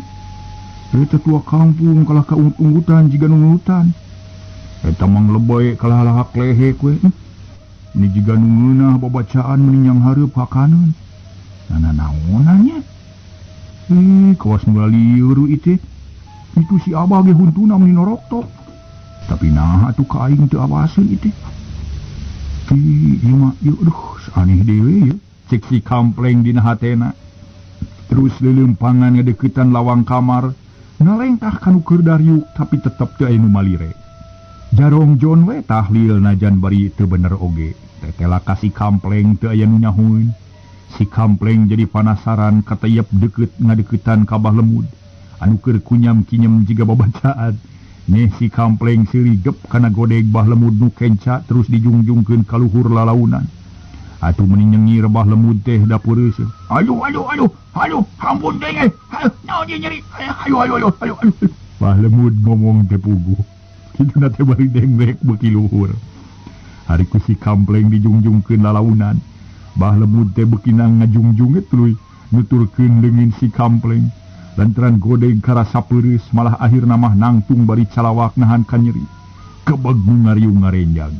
Eta tua kampung kalah kaungut-unggutan jiga nu nurutan. Eta mang lebay kalah lahak lehek we. Ini jiga nu ngeunah babacaan meni nyang hareup ka kaneun. Nanaonan nya? Kawas nu lieur ieu. Itu si Abah ge huntuna meni noroktok. Tapi nah atuh ka aing teu awaseun ieu teh. Ieu mah ieu aduh aneh deui ieu. Cek si Kampleng dina hatena. Terus leuleumpangan ngadeuketan lawang kamar, ngalengkah ka nu keur dariuk tapi tetep teu aya nu malire. Jarong John we tahlil najan bari teu bener oge. Tetela ka si Kampleng teu aya nu nyahueun. Si Kampleng jadi panasaran katayep deukeut ngadeuketan ka Bah Lemud. Anu keur kunyam-kinyem jiga babacaan. Neh si Kampleng seurigep kana godeg Bah Lemud nu kenca terus dijungjungkeun ka luhur lalaunan. Atuh meni nyengir Bah Lemud teh da peureus. Aduh aduh aduh aduh ampun teh. Naon ieu nyeri? Aduh aduh aduh aduh. Bah Lemud ngomong teh puguh. Kituna teh bari dengdek beuki luhur. Ari ku si Kampleng dijungjungkeun lalaunan. Bah Lemud teh beukina ngajungjung tuluy nuturkeun leungin si Kampleng. Lantaran godeg karasa peureus malah akhirna mah nangtung bari calawak nahan kanyeri. Kebeg nu ngariung ngarenjang.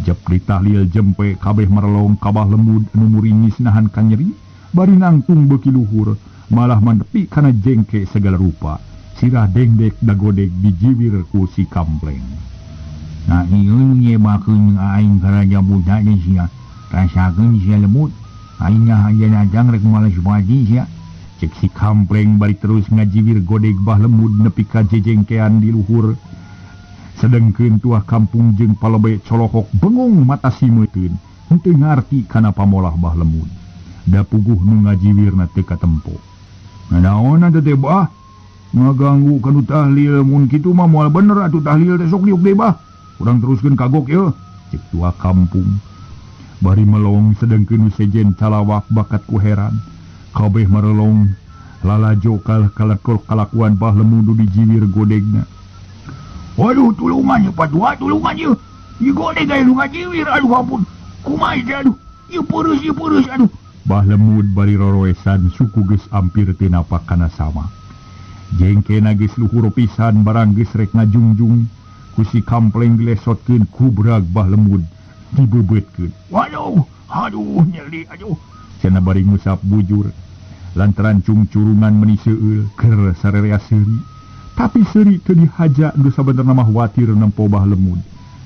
Jep ditahlil jempe kabeh merelong ka Bah Lemud anu muringis nahan kanyeri bari nangtung beuki luhur malah manepi kana jengke segala rupa. Sirah dengdek dagodeg dijiwir ku si Kampleng. Nah ieu nyebakeun aing ka Raja Buta teh sia. Rasakeun sia Lemud. Aing aja datang rek males padi sia. Cek si Kampleng bari terus ngajiwir godeg Bah Lemud nepi ka jejengkean di luhur. Sedengkeun tuah kampung jeung palebe colohok bengong mata simeuteun. Henteu ngarti kana pamolah Bah Lemud. Da puguh nu ngajiwirna teu katempo. Nanaonan teh Bah? Ngaganggu kanu tahlil mun kitu mah moal bener atuh tahlil teh sok diuk deui Bah. Urang teruskeun kagok ieu. Cek tua kampung. Bari melong sedengkeun nu sejen calawak bakat ku heran. Kabeh marelong lalajo kalakuan Bah Lemud nu dijiwir godegna. Waduh tulungan ieu padua tulungan ieu. Ieu godeg aya nu ngajiwir aduh ampun. Kumaha ieu aduh. Ieu peureus aduh. Bah Lemud bari roroesan suku geus ampir teu napak kana sama. Jengkena geus luhur pisan barang geus rek ngajungjung ku si Kampleng dilesotkeun ku brag Bah Lemud dibeubeutkeun. Waduh, aduh nyeri aduh. Cenah bari ngusap bujur lantaran cungcurungan meni seueul keur sarerea seuri. Tapi seuri teu dihaja nu sabenerna mah watir nempo Bah Lemud.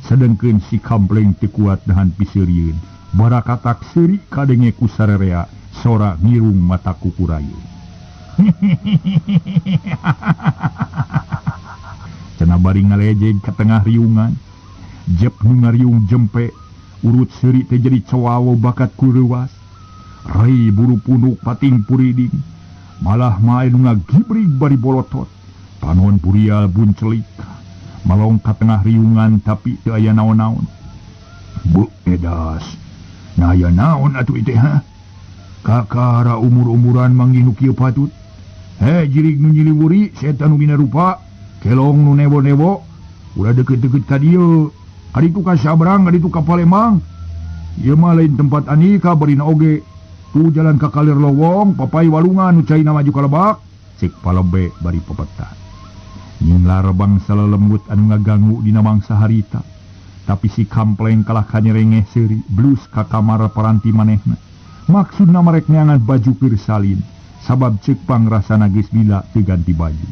Sedengkeun si Kampleng teu kuat nahan piseurieun. Barakatak seuri kadenge ku sarerea sora ngirung mata kukurayu. Cenah bari ngalejeg ka tengah riungan. Jep nu ngariung jempe urut seuri teh jadi cowawo bakat ku reuas. Rei buru punuk pating puriding. Malah mae nu ngagibrig bari bolotot. Panon purial buncelik. Malong ka tengah riungan tapi teu aya naon-naon. Bu edas. Nah aya naon atuh ieu teh ha? Kakara umur-umuran manggih nu kieu patut. He jirig nu nyiliwuri setan nu dina rupa, kelong nu nebo-nebo, ulah deukeut-deukeut ka dieu. Kaditu ka Sabrang, kaditu ka Palembang. Ieu mah lain tempat anika barina oge. Tu jalan ka kalir lowong, papai walungan nu caina maju ka lebak, cek palebe bari pepetan. Nyinglar bangsa lelembut anu ngaganggu dina mangsa harita. Tapi si Kampleng kalah kanyerengeh seuri blus ka kamar paranti manehna. Maksudna marek neangan baju keur salin, sabab ceuk pangrasana geus lila teu ganti baju.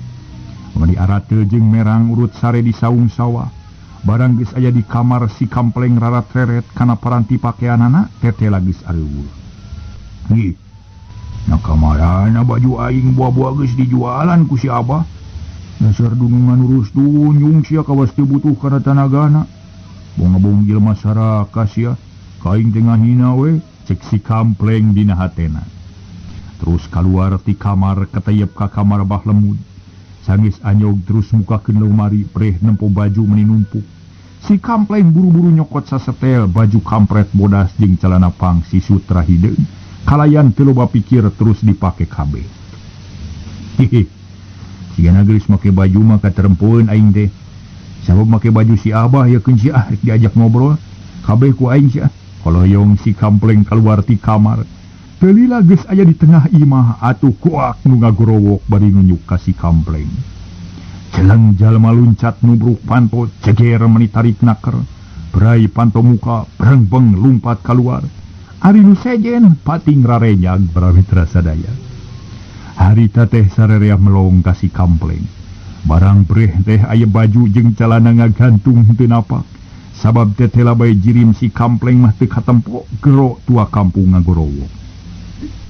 Meni arateul jeung merang urut sare di saung sawah. Barang geus aya di kamar si Kampleng rarat-reret kana paranti pakeanana tetela geus areuweuh. Ih, na kamarana baju aing buah-buah geus dijualan ku si Abah. Dasar dunungan urus tunjung sia kawas teu butuh kana tanagana. Bonga-bong jelema saraka sia, ka aing teh ngahina we. Cek si Kampleng dina hatena. Terus kaluar ti kamar katayep ka kamar Bah Lemud. Sanggeus anyog terus mukakeun lemari preh nempo baju meni numpuk. Si Kampleng buru-buru nyokot sasetel baju kampret bodas jeung calana pang si sutra hideung. Kalayan teu loba pikir terus dipake kabeh. Hehe. Sigana geus make baju mah katerempoeun aing teh. Sabab make baju si Abah ya keun si ah rek diajak ngobrol. Kabeh ku aing si ah. Koloyong si Kampleng keluar ti kamar. Teu lila geus aya di tengah imah atuh kuak nu ngagorowok bari nunjuk ka si Kampleng. Celeng jalma luncat nubruk panto ceger meni tarik naker. Brai panto muka brengbeng lumpat keluar. Ari nu sejen pating rarenyag para mitra sadaya. Harita teh sarerea melong ka si Kampleng. Barang breh teh aya baju jeung calana ngagantung teu napak. Sabab tetela bae jirim si Kampleng mah teu katempo gero tua kampung ngagorowo.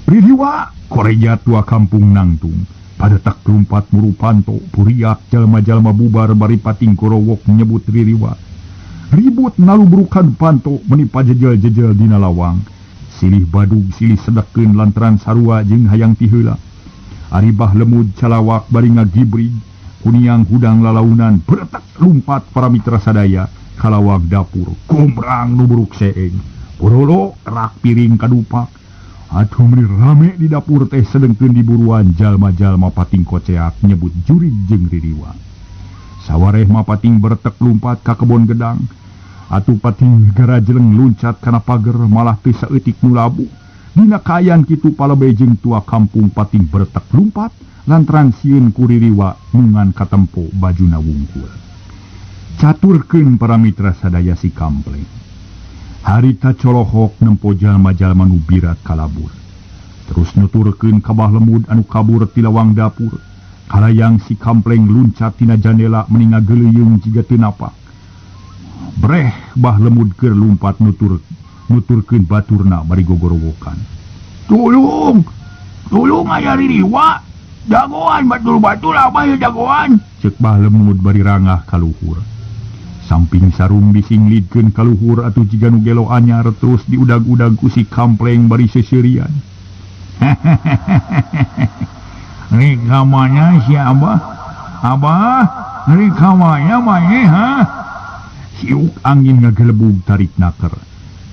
Ririwa koreja tua kampung nangtung. Pada tak lumpat muru panto puriak jalma-jalma bubar bari pating gorowok nyebut ririwa. Ribut nalubrukan panto menipa jejel-jejel dina lawang. Silih badug silih sedekeun lantaran sarua jeung hayang tiheula. Ari Bah Lemud calawak bari ngagibrig, kuniang hudang lalaunan beretak lumpat para mitra sadaya kalawang dapur gombrang nu buruk seeng. Borolo rak piring kadupak. Atuh meuni rame di dapur teh sedengkeun diburuan jalma-jalma pating koceak nyebut jurig jeung ririwa. Sawareh mah pating beretek lumpat ka kebon gedang. Atuh pating garajeleng luncat kana pager malah teu saeutik nu labu. Dina kaayaan kitu palebeh jeung tua kampung pating beretek lumpat lantaran sieun ku ririwa nungan katempo bajuna wungkul. Caturkeun para mitra sadaya si Kampleng. Harita colohok nempo jalma-jalma nu birat kalabur. Terus nuturkeun ka Bah Lemud anu kabur ti lawang dapur. Kalayang si Kampleng luncat tina jandela meni ngageuleuyeung jiga teu napak. Breh Bah Lemud keur lumpat nuturkeun baturna bari gogorowokan. Tulung! Tulung aya ririwa! Jagoan batur-batur abah ya jagoan! Ceuk Bah Lemud bari rangah ka luhur. Samping sarung disinglidkeun ka luhur atuh jiga nu gelo anyar terus diudag-udag ku si Kampleng bari seuseurian. Rek ka mana si Abah? Abah, rek ka mana maneh ha? Siuk angin ngagelebug tarik naker.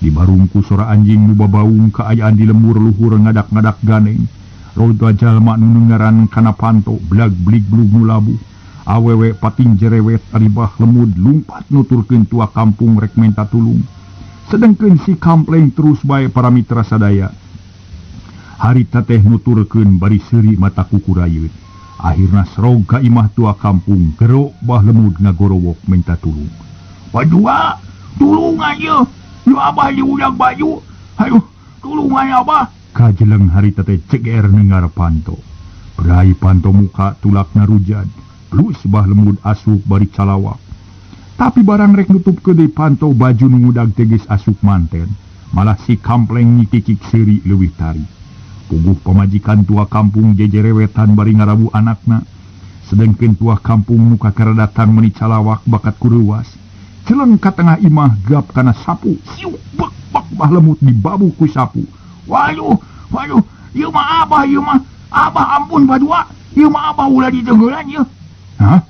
Dibarung ku sora anjing nu babaung kaayaan di lembur luhur ngadak-ngadak ganeng. Roda jalma nu nungaran kana panto blag blig blug nu labuh. Awewe pating jerewet ari Bah Lemud lumpat nuturkeun tua kampung rek menta tulung. Sedengkeun si Kampleng terus bae para mitra sadaya. Harita teh nuturkeun bari seuri mata kukurayeut. Akhirna serog ka imah tua kampung gero Bah Lemud ngagorowok minta tulung. Bajua, tulungan ye. Lu abah diudag baju. Aduh, tulungan abah. Kajeleng harita teh ceger nengar panto. Berai panto muka tulakna rujad. Plus Bah Lemud asup bari calawak. Tapi barang rek nutup deui panto baju nu ngudag teh geus asup manten. Malah si Kampleng nyitikik seuri leuwih tarik. Puguh pamajikan tua kampung jejerewetan bari ngarabu anakna. Sedengkeun tua kampung nu kakara datang meuni calawak bakat kureuwas. Celeng ka tengah imah gap kana sapu. Siuk bek bek Bah Lemud dibabu ku sapu. Waduh, waduh, ieu mah abah ieu mah. Abah ampun badua, ieu mah abah ulah ditenggelan ieu. Hah?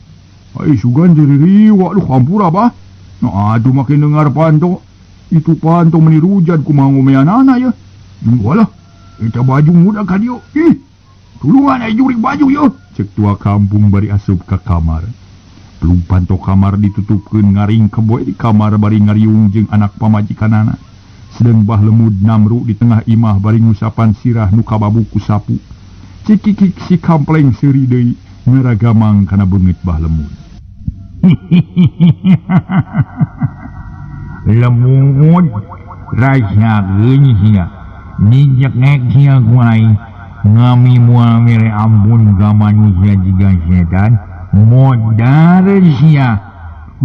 Ai sugan ririwa aduh hampura abah. Nah, aduh makin dengar panto. Itu panto meni rujad kumaha ngomeanana ya. Walah, eta baju muda ka dieu. Ih, tulungan ai jurig baju ieu. Cek tua kampung bari asup ka kamar. Belum panto kamar ditutupkeun ngaring keboy di kamar bari ngariung jeung anak pamajikanana. Sedeng Bah Lemud namru di tengah imah bari ngusapan sirah nu kababu ku sapu. Cikikik si Kampleng seuri deui ngaragamang kana beungeut Bah Lemud. Lemud rasakeun sia. Nijekek sia ku aing. Ngami moal mere ampun ka manusia jiga setan. Modar sia.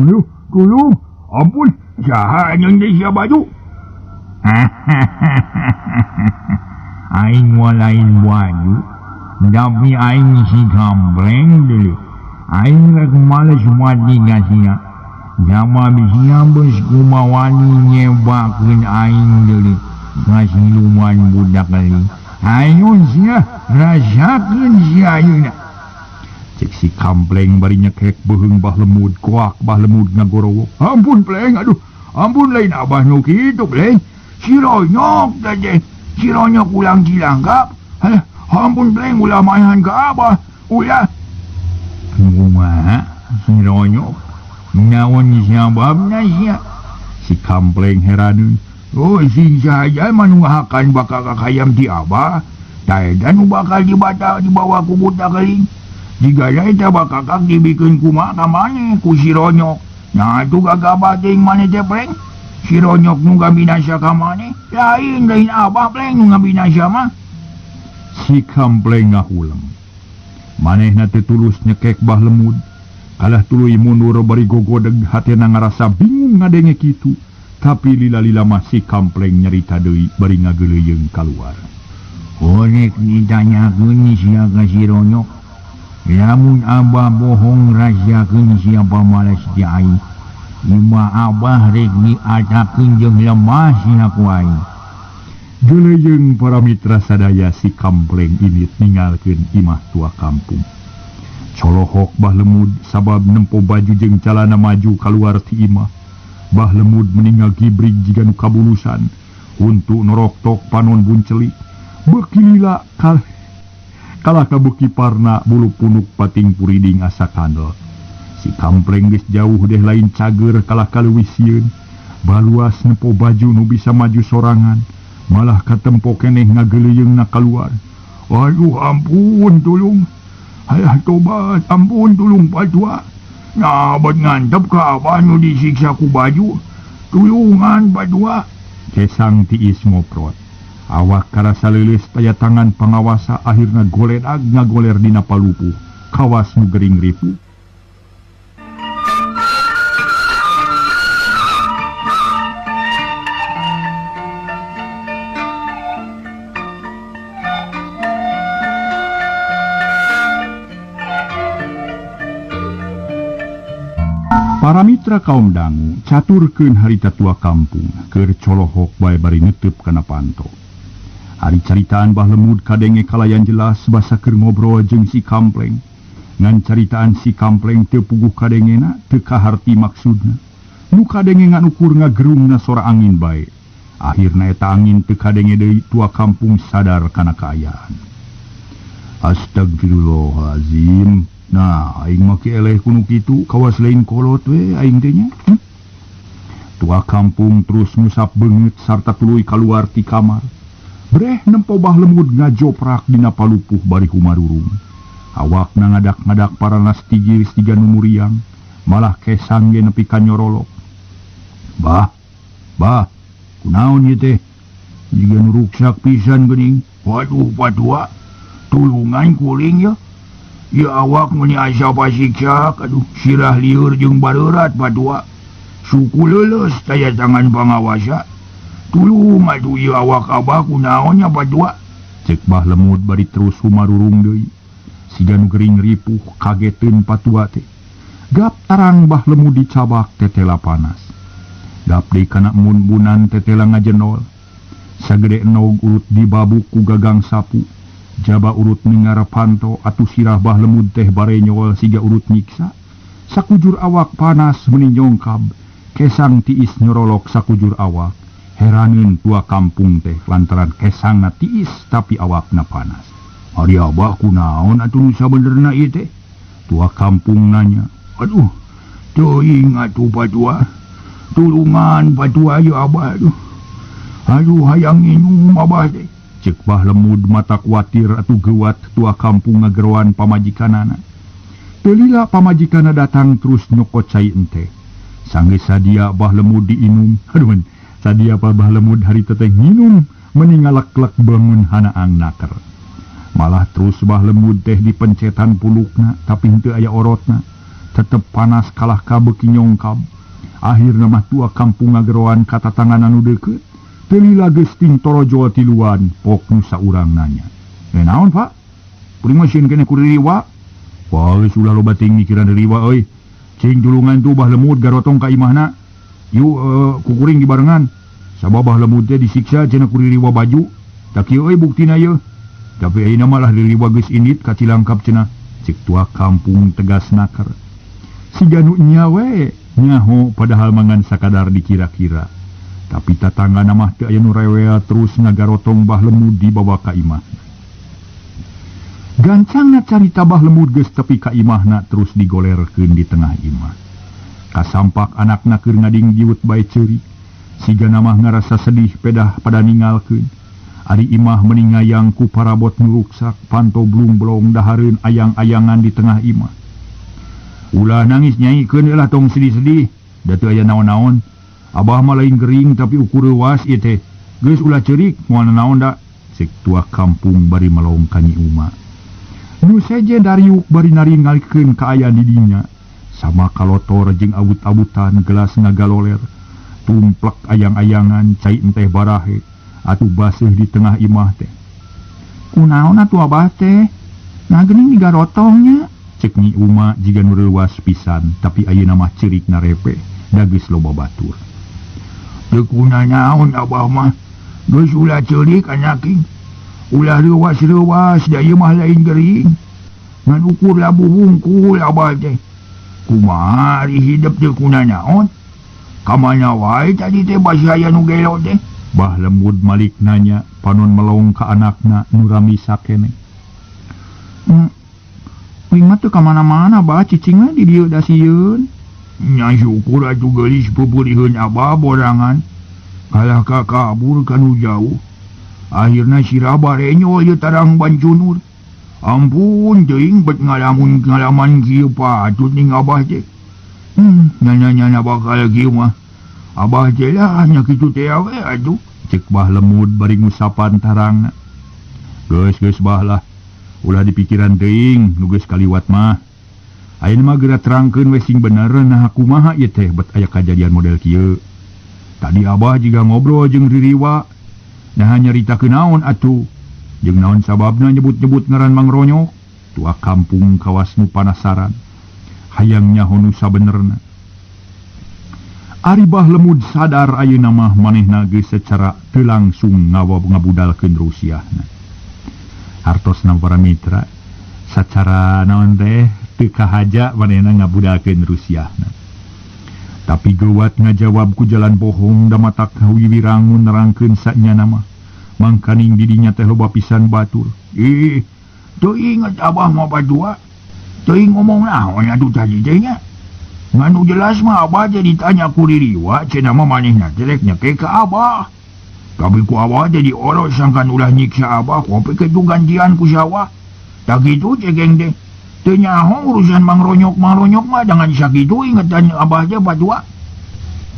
Aduh, tulung, ampun, saha nyeun deui sia baju? Aing moal lain baju, tapi aing si Kampleng dulu. Aing rek males mati ka sia. Sama sia geus kumawani nyebakeun aing deui ka siluman budak deui. Hayu sia, rasakeun sia ayeuna. Cek si Kampleng bari nyekek beuheung Bah Lemud, koak Bah Lemud ngagorowok. Ampun Pleng, aduh, ampun lain abah nu kitu Pleng. Si Ronyok teh, si Ronyok ulang cilanggap. Halah, ampun Pleng ulah maehan ka abah. Ulah. Kumaha si Ronyok? Naon sababna sia? Si Kampleng heraneun. Oh, sing saja manuhakan bakal kakayam ti abah. Taedan nu bakal dibata dibawa ku buta keling. Jika eta bakakak dibikeun kumaha ka maneh ku si Ronyok. Nah atuh gagabah teuing maneh teh Pleng. Si Ronyok nu ngabinasa ka maneh, lain lain Abah Pleng nu ngabinasa mah. Si Kampleng ngahuleng. Manehna teh tulus nyekek Bah Lemud. Kalah tuluy mundur bari gogodeg hatena ngarasa bingung ngadenge kitu. Tapi lila-lila mah si Kampleng nyarita deui bari ngageuleuyeung kaluar. Horek ditanyakeun sia ka si Ronyok. Lamun Abah bohong rahasiakeun sia pamalas ti aing. Imah Abah rek diatakeun jeung lemah sia ku aing. Geuleuyeung para mitra sadaya si Kampleng init ninggalkeun imah tua kampung. Colohok Bah Lemud sabab nempo baju jeung calana maju kaluar ti imah. Bah Lemud meninggal gibrig jiga nu kabulusan. Huntu noroktok panon buncelik. Beuki lila kalah ka beuki parna bulu punuk pating puriding asa kandel. Si Kampleng geus jauh deh lain cager kalah ka leuwih sieun. Baluas nempo baju nu bisa maju sorangan. Malah katempo keneh ngageuleuyeungna kaluar. Aduh ampun tulung. Alah tobat ampun tulung patua. Nah bet ngantep ka Abah nu disiksa ku baju. Tulungan patua. Cesang tiis ngoprot. Awak karasa leuleus taya tangan pangawasa akhirna goledag ngagoler dina palupuh. Kawas nu gering ripuh. Para mitra kaum dangu caturkeun harita tua kampung keur colohok bae bari neuteub kana panto. Ari caritaan Bah Lemud kadenge kalayan jelas basa keur ngobrol jeung si Kampleng. Ngan caritaan si Kampleng teu puguh kadengena teu kaharti maksudna. Nu kadenge ngan ukur ngagerungna sora angin bae. Akhirna eta angin teu kadenge deui tua kampung sadar kana kaayaan. Astagfirullahalazim. Nah, aing mah eleh kuno kitu kawas lain kolot we aing teh nya. Tua kampung terus ngusap beungeut sarta tuluy kaluar ti kamar. Breh nempo Bah Lemud ngajoprak dina palupuh bari humarurung. Awakna ngadak-ngadak paranas tigiris tiga nu muriang, malah kesang ge nepi ka nyorolok. Bah, bah, kunaon ieu teh? Jiga nu ruksak pisan geuning. Waduh patua, tulungan kuring ya. Ya awak meni asa pasiksak, aduh sirah lieur jeung bareurat patua. Suku leuleus taya tangan pangawasa. Tulung atuh ieu awak Abah kunaon nya patua. Cek Bah Lemud bari terus humarurung deui. Siga nu gering ripuh kageteun patua teh. Gap tarang Bah Lemud dicabak tetela panas. Gap deui kana mun-munan tetela ngajenol. Sagede enog urut dibabuk ku gagang sapu. Jaba urut ningar panto atuh sirah Bah Lemud teh barenyol siga urut nyiksa. Sakujur awak panas meni nyongkab. Kesang tiis nyorolok sakujur awak. Heraneun tua kampung teh lantaran kesangna tiis tapi awakna panas. Ari Abah kunaon atuh nu sabenerna ieu teh? Tua kampung nanya. Aduh, teuing atuh patua. Tulungan patua ieu Abah aduh. Aduh hayang nginum Abah teh. Cek Bah Lemud mata kuatir atuh geuwat tua kampung ngageroan pamajikanana. Teu lila pamajikanna datang terus nyokot cai ente. Sanggeus sadia Bah Lemud diinum. Aduh, sadia pa Bah Lemud harita teh nginum meni ngalek-lek bangun hanaang naker. Malah terus Bah Lemud teh dipencetan pulukna tapi henteu aya orotna. Tetep panas kalah ka beuki nyongkab. Akhirna mah tua kampung ngageroan ka tatangan anu deukeut. Teu lila geus ting torojol tiluan pok nu saurang nanya. Naon Pak? Kuring mah sieun keneh ku ririwa. Wah, geus ulah loba teuing mikiran ririwa euy. Cing tulungan tuh Bah Lemud garotong ka imahna. Yuk kukuring dibarengan. Sabab Bah Lemud teh disiksa cenah ku ririwa baju. Tak kieu euy buktina ieu. Tapi ayeuna malah ririwa geus indit ka Cilangkap cenah. Cek tua kampung tegas naker. Siga nu nya we nyaho padahal mangan sakadar dikira-kira. Tapi tatanggana mah teu aya nu rewel terus ngagarotong Bah Lemud dibawa ka imah. Gancangna carita Bah Lemud geus tepi ka imahna terus digolerkeun di tengah imah. Kasampak anakna keur ngadinggiut bae ceurik. Sigana mah ngarasa sedih pedah pada ningalkeun. Ari imah meni ngayang ku parabot nu ruksak panto blung-blong dahareun ayang-ayangan di tengah imah. Ulah nangis nyai keun lah tong sedih-sedih. Da teu aya naon-naon. Abah mah lain gering tapi ukur reuwas ieu teh. Geus ulah ceurik moal naon da. Cek tua kampung bari melong ka Nyi Uma. Nu sejen dariuk bari naringalikeun kaayaan di dinya. Sama kalotor jeung awut-awutan gelas ngagaloler. Tumplek ayang-ayangan cai enteh barahe atuh baseuh di tengah imah teh. Kunaon atuh abah teh? Nah geuning digarotongnya. Cek Nyi Uma jiga nu reuwas pisan tapi ayeuna mah ceurik narepe da geus loba batur. Teu kunanaon abah mah. Geus ulah ceurik anaking. Ulah reuwas-reuwas da ieu mah lain gering. Ngan ukur labuh hungkul abah teh. Kumaha ari hidep teu kunanaon? Kamana wae tadi teh basi aya nu gelo teh? Bah Lemud malik nanya panon melong ka anakna nu rami sakene. Uing mah teu ka mana-mana bah cicing we di dieu da sieun. Nya syukur atuh geulis pupuriheun abah borangan. Kalah ka kabur ka nu jauh. Akhirna sirah barenyol ieu tarang bancunur. Ampun teuing bet ngalamun ngalaman kieu patut ning abah teh. Nyana-nyana bakal kieu mah. Abah teh lah nya kitu teh we atuh. Cek Bah Lemud bari ngusapan tarangna. Geus geus bah lah. Ulah dipikiran teuing nu geus kaliwat mah. Ayeuna mah geura terangkeun we sing bener nah kumaha ieu teh bet aya kajadian model kieu. Tadi abah jiga ngobrol jeung Ririwa. Nah nyaritakeun naon atuh? Jeung naon sababna nyebut-nyebut ngaran Mang Ronyok? Tua kampung kawas nu panasaran. Hayang nyaho nu sabenerna. Ari Bah Lemud sadar ayeuna mah manehna geus secara teu langsung ngabudalkeun rusiahna. Hartosna para mitra sacara naon teh teu kahaja manehna ngabudalkeun rusiahna. Tapi geuwat ngajawab ku jalan bohong da matak wiwirangun nerangkeun sanyana mah. Mangkaning didinya teh loba pisan batur. Ih, teu inget abah mah badua. Teuing ngomong naon atuh tadi teh nya. Ngan nu jelas mah abah teh ditanya ku Ririwa cenah mah manehna teh rek nyeke ka abah. Tapi ku abah teh diolok sangkan ulah nyiksa abah ku pikeun tu gantian ku sawah. Tak kitu cegeng teh. Teu nyaho urusan Mang Ronyok mah jangan sakitu ingetan abah teh badua.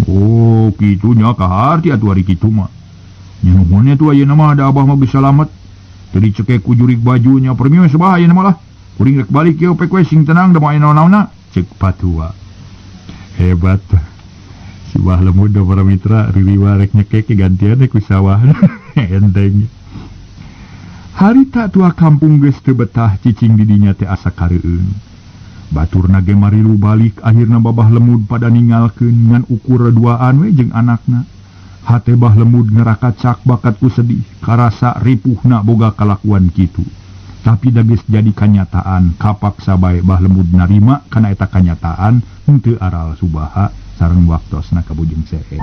Oh, kitu nya kaharti atuh ari kitu mah. Nya nuhun atuh ayeuna mah da abah mah geus salamet. Teu dicekek ku jurig bajunya permios bah ayeuna mah lah. Kuring rek balik ieu pek we sing tenang da moal aya naon-naonna. Cek patua. Hebat. Si Bah Lemud da para mitra Ririwa rek nyekek gantian ku sawah. Enteng. Harita tua kampung geus teu betah cicing didinya teh asa kareueung. Baturna ge marilu balik akhirna Babah Lemud pada ninggalkeun ngan ukur duaan we jeung anakna. Hate Bah Lemud ngarakacak bakat ku sedih karasa ripuhna boga kalakuan kitu. Tapi da geus jadi kanyataan kapaksa bae Bah Lemud narima kana eta kanyataan henteu aral subaha sareng waktosna kabujeng seeh.